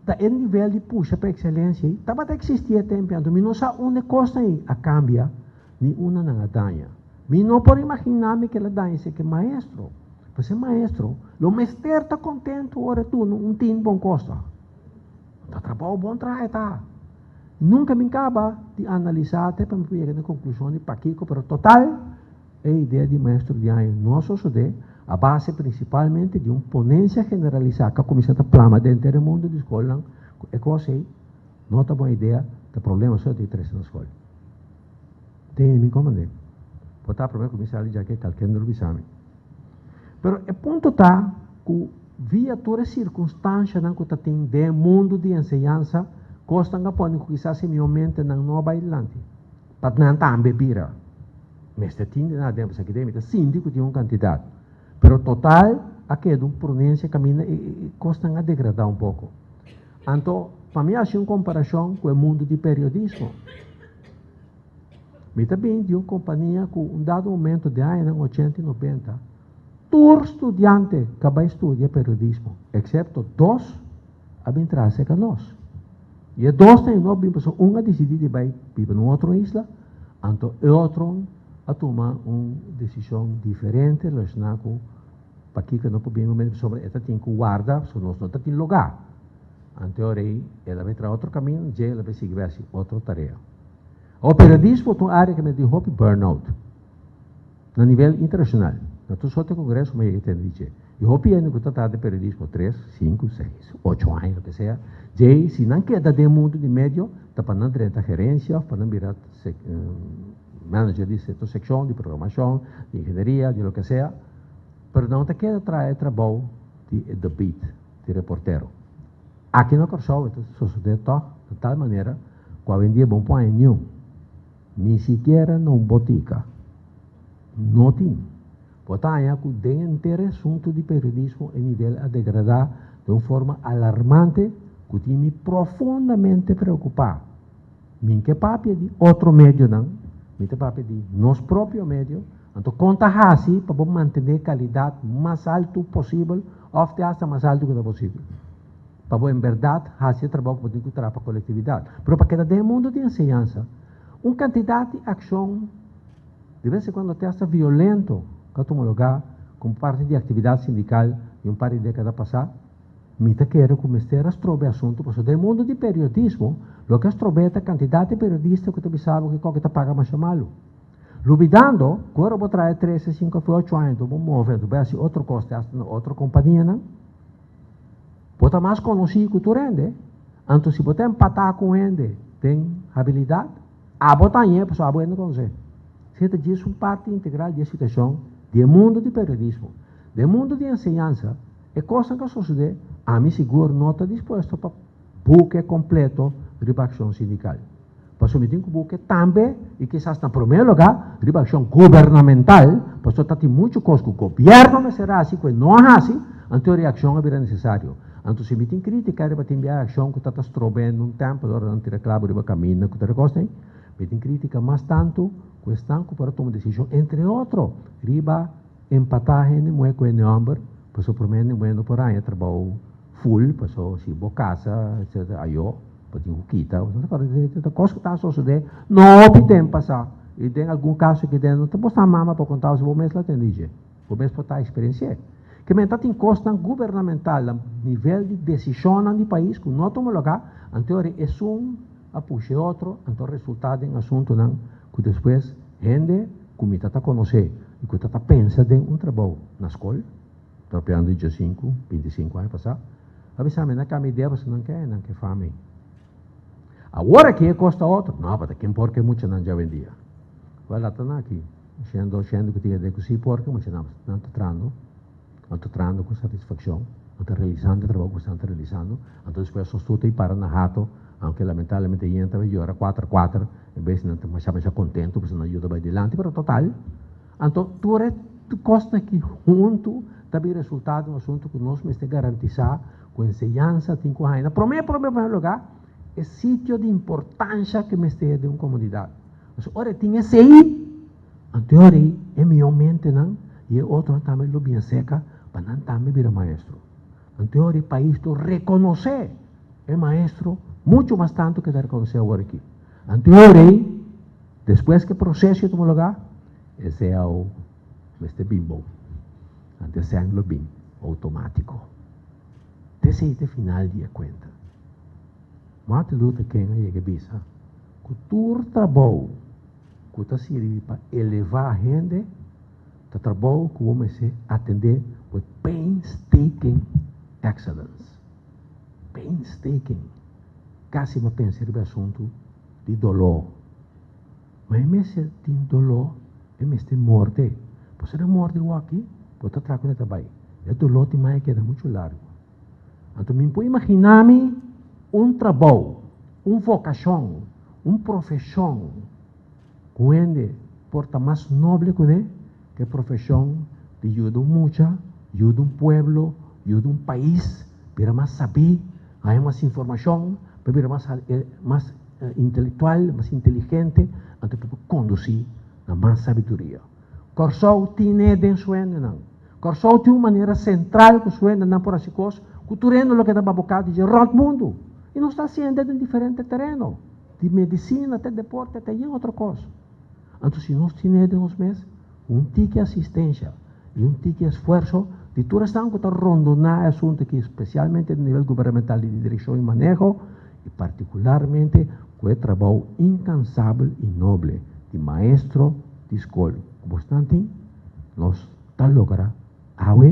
ta e nivel di pusha pa excelencia ey tabata existi e tempo ey. Anto mi no sa unda e cosnan ey a cambia ni unda nan a daña. Mi no por imaginá mi kila daña si ke maestro. Pues e maestro lo mester ta kontentu ora e duna un tin bon kosta. Ta trabou bon traha e ta. Nunka mi kaba di analisá te pa mi por yega na e konklushon di pakiko, pero total e idea di maestro di aña no a sosodé a base prinsipalmente di un ponensia generalisá ku a kuminsá ta plama den henter e mundu di skolnan ku e kos ei no ta bon idea, ta problema so di trese na skol. Tene mi komand'é. Por ta promé ku mi sali djaki kalkende lo bisa mi. Pero e punto ta ku via tur e sirkunstanshanan ku ta tin den e mundu di enseñansa, kosnan a pone ku kisas e mihó mentenan no a bai dilanti. Pa nan tambe bira. Mester tin di nan aden, pasobra aki den mi ta sinti ku tin un kantidat. Pero total a keda un pronensia kaminda e kosnan a degradá un poko. Anto, pa mi hasi un komparashon ku e mundu di periodismo. Mi ta bin di un kompania ku un dado momento den añanan ochenta i nobenta, tur studiante ku a bai studia periodismo, eksepto dos, a bin traha serka nos. I e dosnan no a bin pasobra un a disidí di bai biba na un otro isla, anto e otro a tuma un desishon diferente relashoná ku pakiko e no por bin momento pasobra e ta tin ku warda pasobra nos no ta tin lugá. Anto e ora ei el a bai traha otro kaminda, dje el a bai sigui bai hasi otro tarea. Awor periodismo ta un área ku mi a tin hopi burnout na nivel internashonal. Na tur sorto di kongreso mi a yega tende di dje. I hopi hende ku ta traha den periodismo tres, sinku, seis, ocho aña, loke sea, djei si nan keda den mundu di medio ta pa nan drenta gerensia òf pa nan bira manager di sierto sekshon, di programashon, di ingenieria, di loke sea, pero nan ta keda traha e trabou di e the beat, di reportero. Aki na Kòrsou e ta sosodé tòg di tal manera ku awendia bo no por haña niun, ni sikiera na un botika no tin. Bo ta haña ku den henter e asuntu di periodismo e nivel a degradá den un forma alarmante ku tin mi profundamente preokupá. Mi ke papia di otro medionan, mi ta papia di nos propio medio, anto kon ta hasi pa bo mantené kalidat mas altu posibel òf te asta mas altu ku ta posibel? Pa bo en bèrdat hasi e trabou ku bo tin ku traha pa kolektividat. Pero pa keda den e mundu di enseñansa, un kantidat di akshon, di bes en kuando te asta violento, ku a tuma lugá komo parti di aktividat sindikal di un par di dékada pasá. Mi ta kere ku mester a stroba e asuntu pasobra den mundu di periodismo loke a strob'é ta kantidat di periodista ku ta bisa bo kiko ke ta paga masha malu. Lubidando ku ora bo traha trese, sinku òf ocho aña anto bo move anto bai hasi otro kos te hasta na otro kompanianan bo ta mas konosí ku tur hende anto si bo ta empatá ku un hende den habilidat abo ta hañ'é pasobra abo hende konosé. Esei ta djis un parti integral di e situashon di e mundu di periodismo. Den mundu di enseñansa E kosnan ku a sosodé, ami sigur no ta dispuesto pa buke kompleto riba akshon sindikal. Pasobra mi tin ku buke tambe, i kisas na promé lugá, riba akshon gubernamental, pasobra ta tin muchu kos ku gobièrnu mester hasi ku e no a hasi, anto e reakshon a bira nesesario. Anto si mi tin krítika riba tin bia akshon ku ta ta strob'é un tèmpo ora nan tira klabu riba kaminda ku tur e kosnan ei, mi tin krítika mas tantu ku esnan ku por a tuma desishon, entre otro, riba Empatá hende muhé ku hende hòmber, pasobra promé hende muhé no por haña trabou full, pasobra si bo kasa etcetera ayó bo tin ku kita, ta kos ku ta sosodé no hopi tempu pasá i den algun kaso ki den no ta bosta mama pa konta bo mes la tende dje, bo mes por ta eksperensi'é. Ke men ta tin kosnan gubernamental na nivel di desishonnan di pais ku no tuma lugá, anto ora esun a pusha e otro, anto a resultá den asuntunan ku despues hende ku mi ta ta konosé i ku ta ta pensa den un trabou na skol, ta papiando di diesinku, bintisinko aña pasá, a bisa mi, nan kambia idea pasobra nan ke, nan ke fami. Awor aki e kos ta otro, no, pa ta ken por ke muchanan djawendia? Wèl, ata nan aki, shendo, shendo ku tin idea ku si por ke muchanan, nan ta trahando, nan ta trahando ku satisfakshon, nan ta realisando e trabou ku nan ta realisando, anto despues nos tur ta para na hato, aunke lamentablemente yen ta bai yora kuater kuater, E bes nan ta masha masha kontentu pasobra nan yuda bai dilanti, pero total, anto tur e kosnan aki huntu ta bin resultá di un asuntu ku nos mester garantisá ku enseñansa tin ku haña na promé promé promé lugá e sitio di importansha ku mester den un komunidat. Pasobra ora e tin esei, anto e ora ei e mihó mentenan i e otronan tambe lo bin aserka pa nan tambe bira maestro. Anto e ora ei pais lo rekonosé E maestro mucho mas tanto ke ta rekonosé awor aki. Anto e ora ei, despues ku e proseso tuma lugá, e cao mester bin bon. Anto e sèn lo bin outomátiko. Te esei ta e final di e kuenta. Martin Luther King a yega bisa ku tur trabou ku ta sirbi pa elevá hende ta trabou ku bo mester atendé with painstaking excellence. Painstaking. Casi bo a pensa riba e asuntu di doló. Ma e mester tin doló, e mester morde. Pasobra e morde waki, bo ta traha ku e ta bai. E doló tin mai a keda muchu largu. Anto mi por imagina mi un trabou, un vokashon, un profeshon ku hende por ta mas noble kuné ku e profeshon. di yuda un mucha, yuda un pueblo, yuda un pais bira mas sabí, haña mas informashon, pa bira mas mas intelectual, mas inteligente, anto pa por kondusí na mas sabiduria. Kòrsou tine den su hendenan. Kòrsou tin un manera sentral ku su hendenan por hasi kos ku tur hende lo keda baboká di dje rònt mundu. I nos ta hasiendo den diferente tereno, di medisina te deporte te yen otro kos. Anto si nos tine den nos mes un tiki asistensha i un tiki esfuerso di tur esnan ku ta rondoná e asuntu aki, spesialmente di nivel gubernamental di direkshon i maneho, i partikularmente ku e trabou inkansabel i noble di maestro di skol ku bosnan tin, nos ta logra awe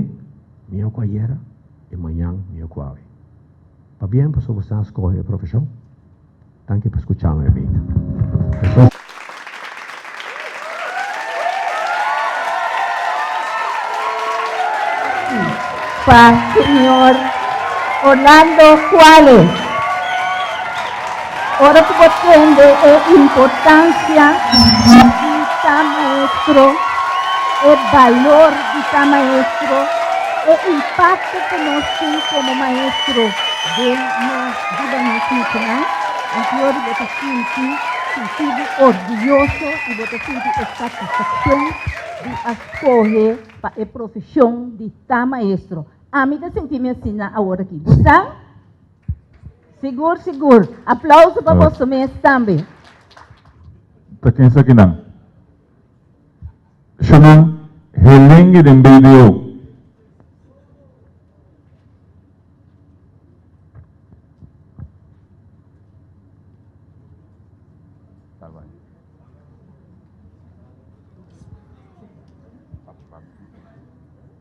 mihó ku ayera i mañan mihó ku awe. Pabien pasobra bosnan a skohe e profeshon. Danki pa skucha mi bida. Pa señor Orlando Cuales. Ora cu bo tende e importancia di ta maestro, e balor di ta maestro, e impacto cu nos tin como maestro den nos bida nos muchanan, anto bo ta sinti sinti bo orguyoso y bo ta sinti e satisfaccion di a scoge pa e profesion di ta maestro. Ami ta sinti mi asina awor aki. Bo sa? Sigur, sigur. Aplauso pa boso mes tambe. Ta ken esakinan? Shunan helengue den BDO.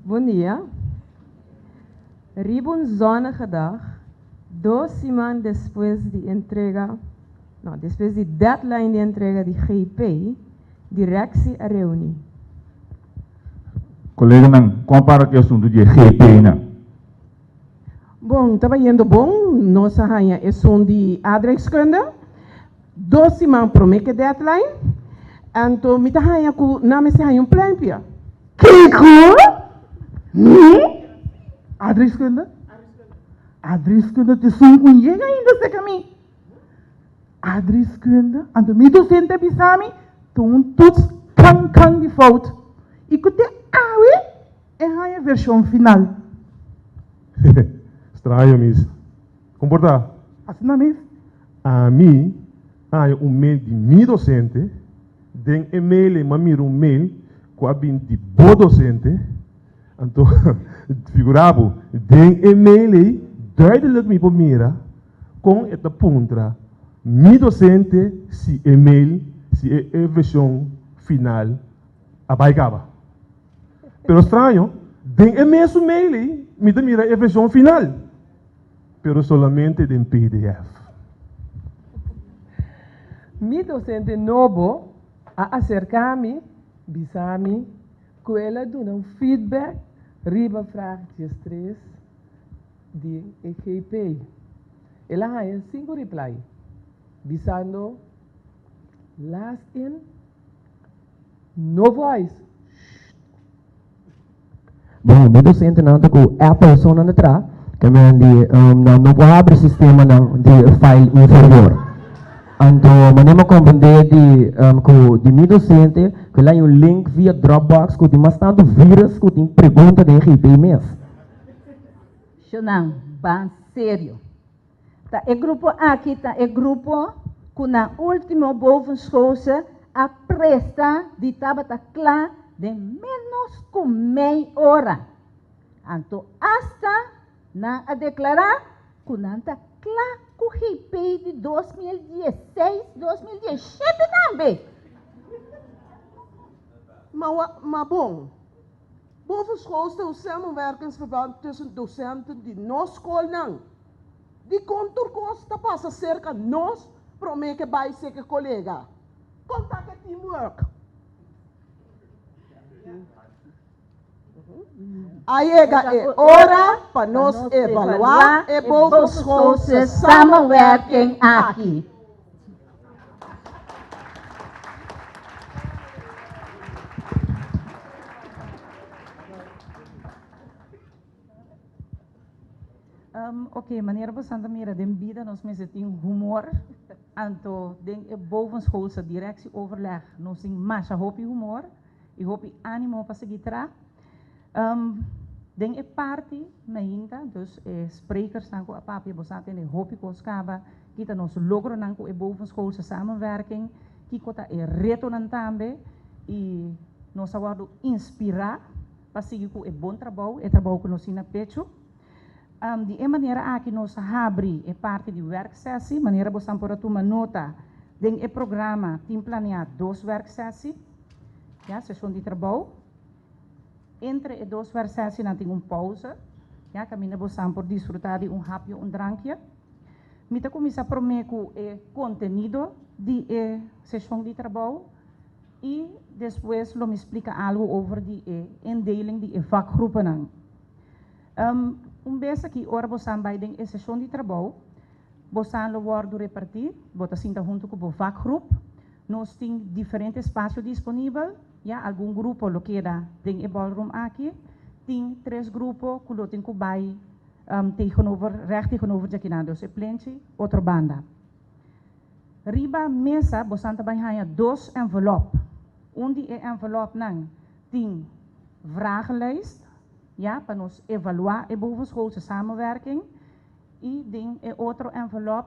Bon dia. Riba un zonnige dag, dos siman despues di entrega, no, despues di deadline di entrega di GP, directie a reuni. Coleganan, con a para cu e asunto di e GP nan? Bon, ta bayendo bon. Nos a haña esun di aardrijkskunde dos siman promé ku e deadline. Anto mi ta haña ku nan mester haña un pluimpje. Kiko? Mi? Aardrijkskunde? Aardrijkskunde ta esun ku yega ainda serka mi. Aardrijkskunde? Anto mi dosente a bisa mi ta un toets kan kan di fout. I ku te awe E haña vershon final. Straño mis. Kon por ta? Asina mes. Ami a haña un mail di mi docente, den e mail ei m'a mira un mail ku a bin di bo docente, anto figura bo, den e mail ei duidelijk mi por mira kon e ta puntra mi docente si e mail, si e vershon final a bai kaba. Pero straño, den e mesun mail ei mi ta mira e version final, pero solamente den pdf. Mi docente nobo a acerca mi, bisa mi cu el a duna un feedback riba vraag diestres di e GP. El a haña cinco reply, bisando last in, No voice. Shht. Bon, mi docentenan ta cu Apple so nan ta traha, ke men di nan no por habri sistemanan di file inferior. Anto manera mi a comprende di cu di mi docente cu el a haña un link via Dropbox cu tin mas tanto virus cu tin pregunta den GP mes. Shonan, ban serio. Ta e grupo aki ta e grupo ku na último bovenschoolse a presta di tabata kla den ménos ku mei ora. Anto asta nan a deklará ku nan ta kla ku GP di 2016, 2017 tambe. Ma bon, bovenschoolse ta un samenwerkingsverband tussen docenten di nos skolnan. Dikon tur kos ta pasa serka nos promé ke bai serka kolega? Kon ta ku e teamwork? A yega e ora pa nos evaluá e bovenschoolse samenwerking aki. Um, ok, manera boso ta mira, den bida nos mester tin humor. Anto den e bovenschoolse directieoverleg nos tin masha hopi humor i hopi animo pa sigui traha. Um, den e parti mainta, dus e sprekersnan ku a papia, boso a tende hopi kos kaba, ki ta nos logronan ku e bovenschoolse samenwerking, kiko ta e retonan tambe i nos a wòrdu inspirá pa sigui ku e bon trabou, e trabou ku nos tin na pechu. Di e manera aki nos a habri e parti di werksessie, manera bosan por a tuma nota den e programa tin planeá dos werksessie, ya, seshon di trabou. Entre e dos werksessienan tin un pauze, ya, kaminda bosan por disfrutá di un hapje, un drankje. Mi ta kuminsá promé ku e kontenido di e seshon di trabou i despues lo mi splika algu over di e indeling di e vakgroepennan. Un bes aki ora bosan bai den e seshon di trabou, bosan lo wòrdu repartí, bo ta sinta huntu ku bo vakgroep. Nos tin diferente espasio disponibel, ya, algun grupo lo keda den e ballroom aki, tin tres grupo ku lo tin ku bai tegenover, règt tegenover djakinan, dus e plenchi otro banda. Riba mesa bosan ta bai haña dos envelòp. Un di e envelòpnan tin vragenlijst, ya, pa nos evaluá e bovenschoolse samenwerking i den e otro envelòp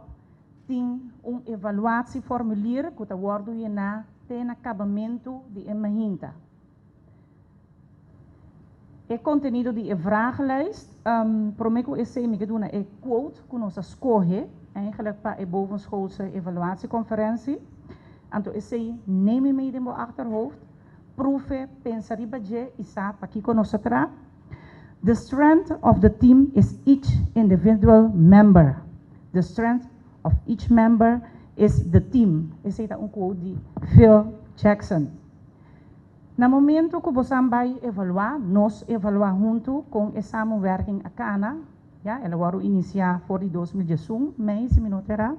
tin un evaluatieformulier ku ta wòrdu yená te na kabamentu di e mahinta. E kontenido di e vragenlijst, promé ku esei mi ke duna e quote ku nos a skohe eigenlijk pa e bovenschoolse evaluatieconferentie. Anto esei neem e mee den bo achterhoofd. Proefe, pensa riba dje i sa pakiko nos a tra. The strength of the team is each individual member. The strength of each member is the team. Esei ta un quote di Phil Jackson. Na momento ku bosan bai evaluá, nos evaluá huntu kon e samenwerking a kana, ya, el a wòrdu inisiá for di 2011, mei si mi no ta erá.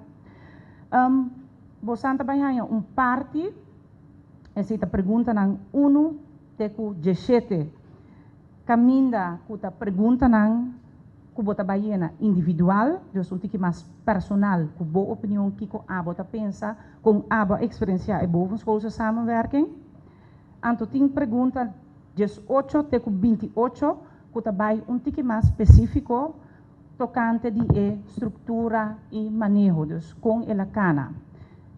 Bosan ta bai haña un parti. Esei ta preguntanan unu te ku djeshete. Kaminda ku ta preguntanan ku bo ta bai yena individual, dus un tiki mas personal ku bo opinion kiko abo ta pensa, kon abo a eksperensiá e bovenschoolse samenwerking. Anto tin pregunta 18 te ku 28 ku ta bai un tiki mas spesífiko tokante di e struktura i maneho, dus kon el a kana.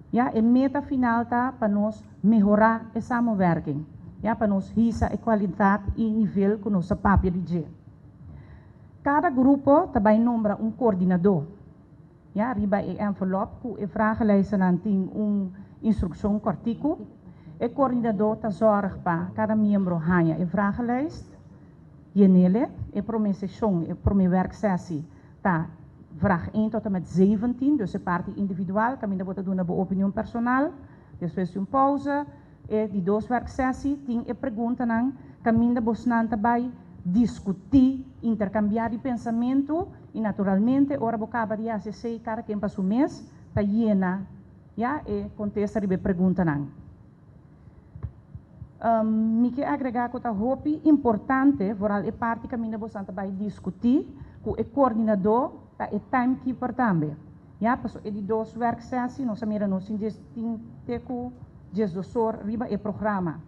Ya, e meta final ta pa nos mehorá e samenwerking, ya, pa nos hisa e kualidat i nivel ku nos ta papia di dje. Kada grupo ta bai nombra un koordinadó. Ya, riba e envelòp ku e vragenlijstennan tin un instrukshon kòrtiku. E koordinadó ta zòrg pa kada miembro haña e vragenlijst. Yenele, e promé seshon, e promé werksessie, ta vraag 1 tot en met 17, dus e parti individual, kaminda bo ta duna bo opinion personal. Despues di un pauze, e di dos werksessie tin e preguntanan kaminda bosnan ta bai diskutí, interkambiá di pensamentu i naturalmente ora bo kaba di hasi esei kada ken pa su mes ta yena ya e kontesta riba e preguntanan. Mi ke agregá ku ta hopi importante, vooral e parti kaminda bosan ta bai diskutí ku e koordinadó ta e timekeeper tambe. Ya, paso e di dos werksessie nos a mira nos tin djes tin te ku 12 or riba e programa.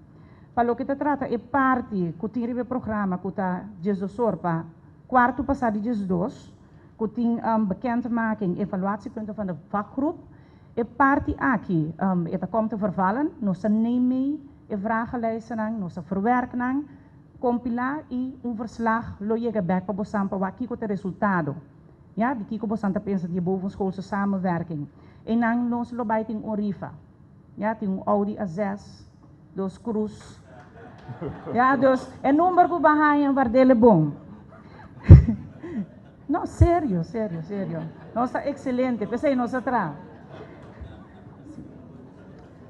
Pa loke ta trata e parti ku tin riba e programa ku ta 12 or pa kuartu pasá di 12, ku tin bekendmaking evaluatiepunten van de vakgroep, E parti aki e ta kom te vervallen, nos ta neem mee e vragenlijstennan, nos ta verwerk nan, kompilá i un verslag lo yega bèk pa bosan pa wak kiko ta e resultado, ya, di kiko bosan ta pensa di e bovenschoolse samenwerking. Einan nos lo bai tin un rifa, ya, tin un Audi A zes, dos krus, ya, dus e number ku bo a haña ward'el e bon. No, serio, serio, serio. Nos ta excelente, p'esei nos a traha.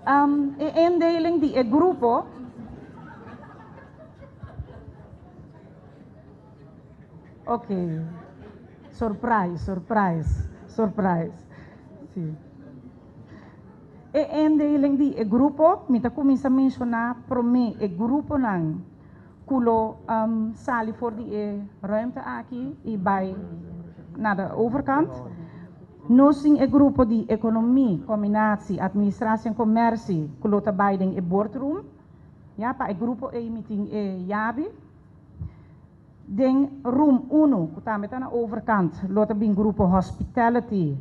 Um, e indeling di e grupo. Ok. Surprise, surprise, surprise. Sí. E indeling di e grupo, mi ta kuminsá menshoná promé e gruponan. Ku lo sali for di e ruimte aki i bai. naar de overkant. Nos tin e grupo di Economie, Combinatie, Administratie en Commercie, ku lo ta bai den e boardroom. Ya, pa e grupo ei mi tin e yabi. Den room unu, ku tambe ta na overkant, lo ta bin grupo Hospitality,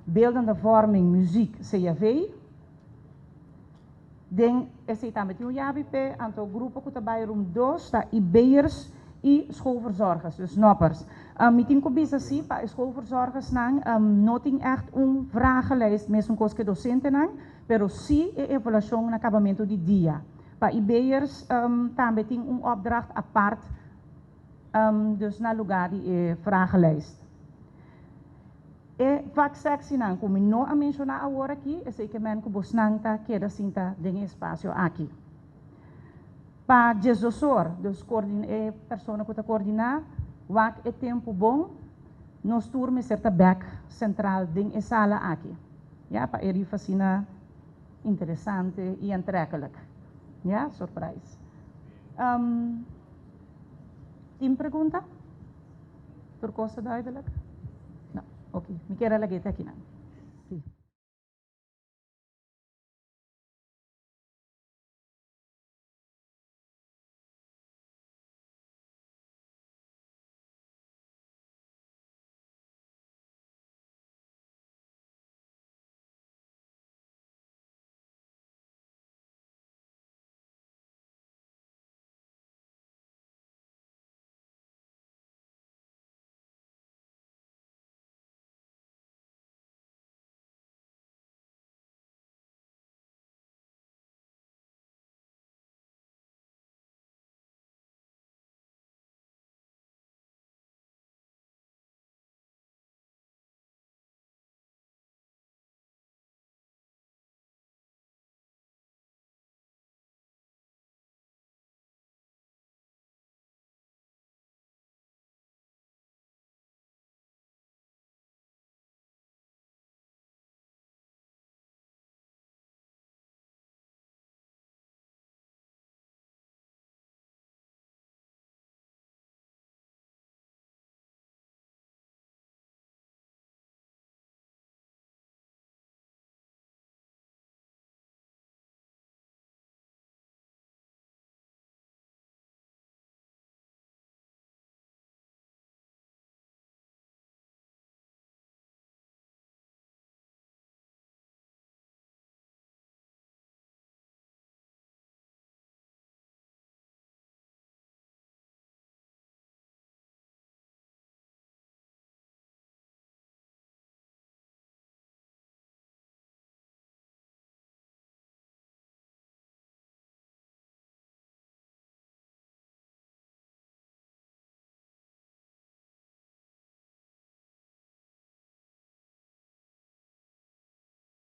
Beeldende Vorming, Muziek, CFV. Den esei tambe tin un yabi p'e, anto grupo ku ta bai room dos ta IB'ers i schoolverzorgers, dus noppers. Mi tin ku bisa si pa e schoolverzorgersnan no tin ègt un vragenlijst mesun kos ku e dosentenan, pero si e evaluashon na kabamentu di dia. Pa IB'ers tambe tin un opdracht apart, dus na lugá di e vragenlijst. E vaksectienan ku mi no a menshoná awor aki, esei ke men ku bosnan ta keda sinta den e espasio aki. Pa djesdosor, dus e persona ku ta koordiná, wak e tempu bon, nos tur mester ta bèk sentral den e sala aki, ya, pa e rifa asina interesante i aantrekkelijk. Ya, surprise. Tin pregunta? Tur kos ta duidelijk? No, oké. Mi kier a lag'é te akinan.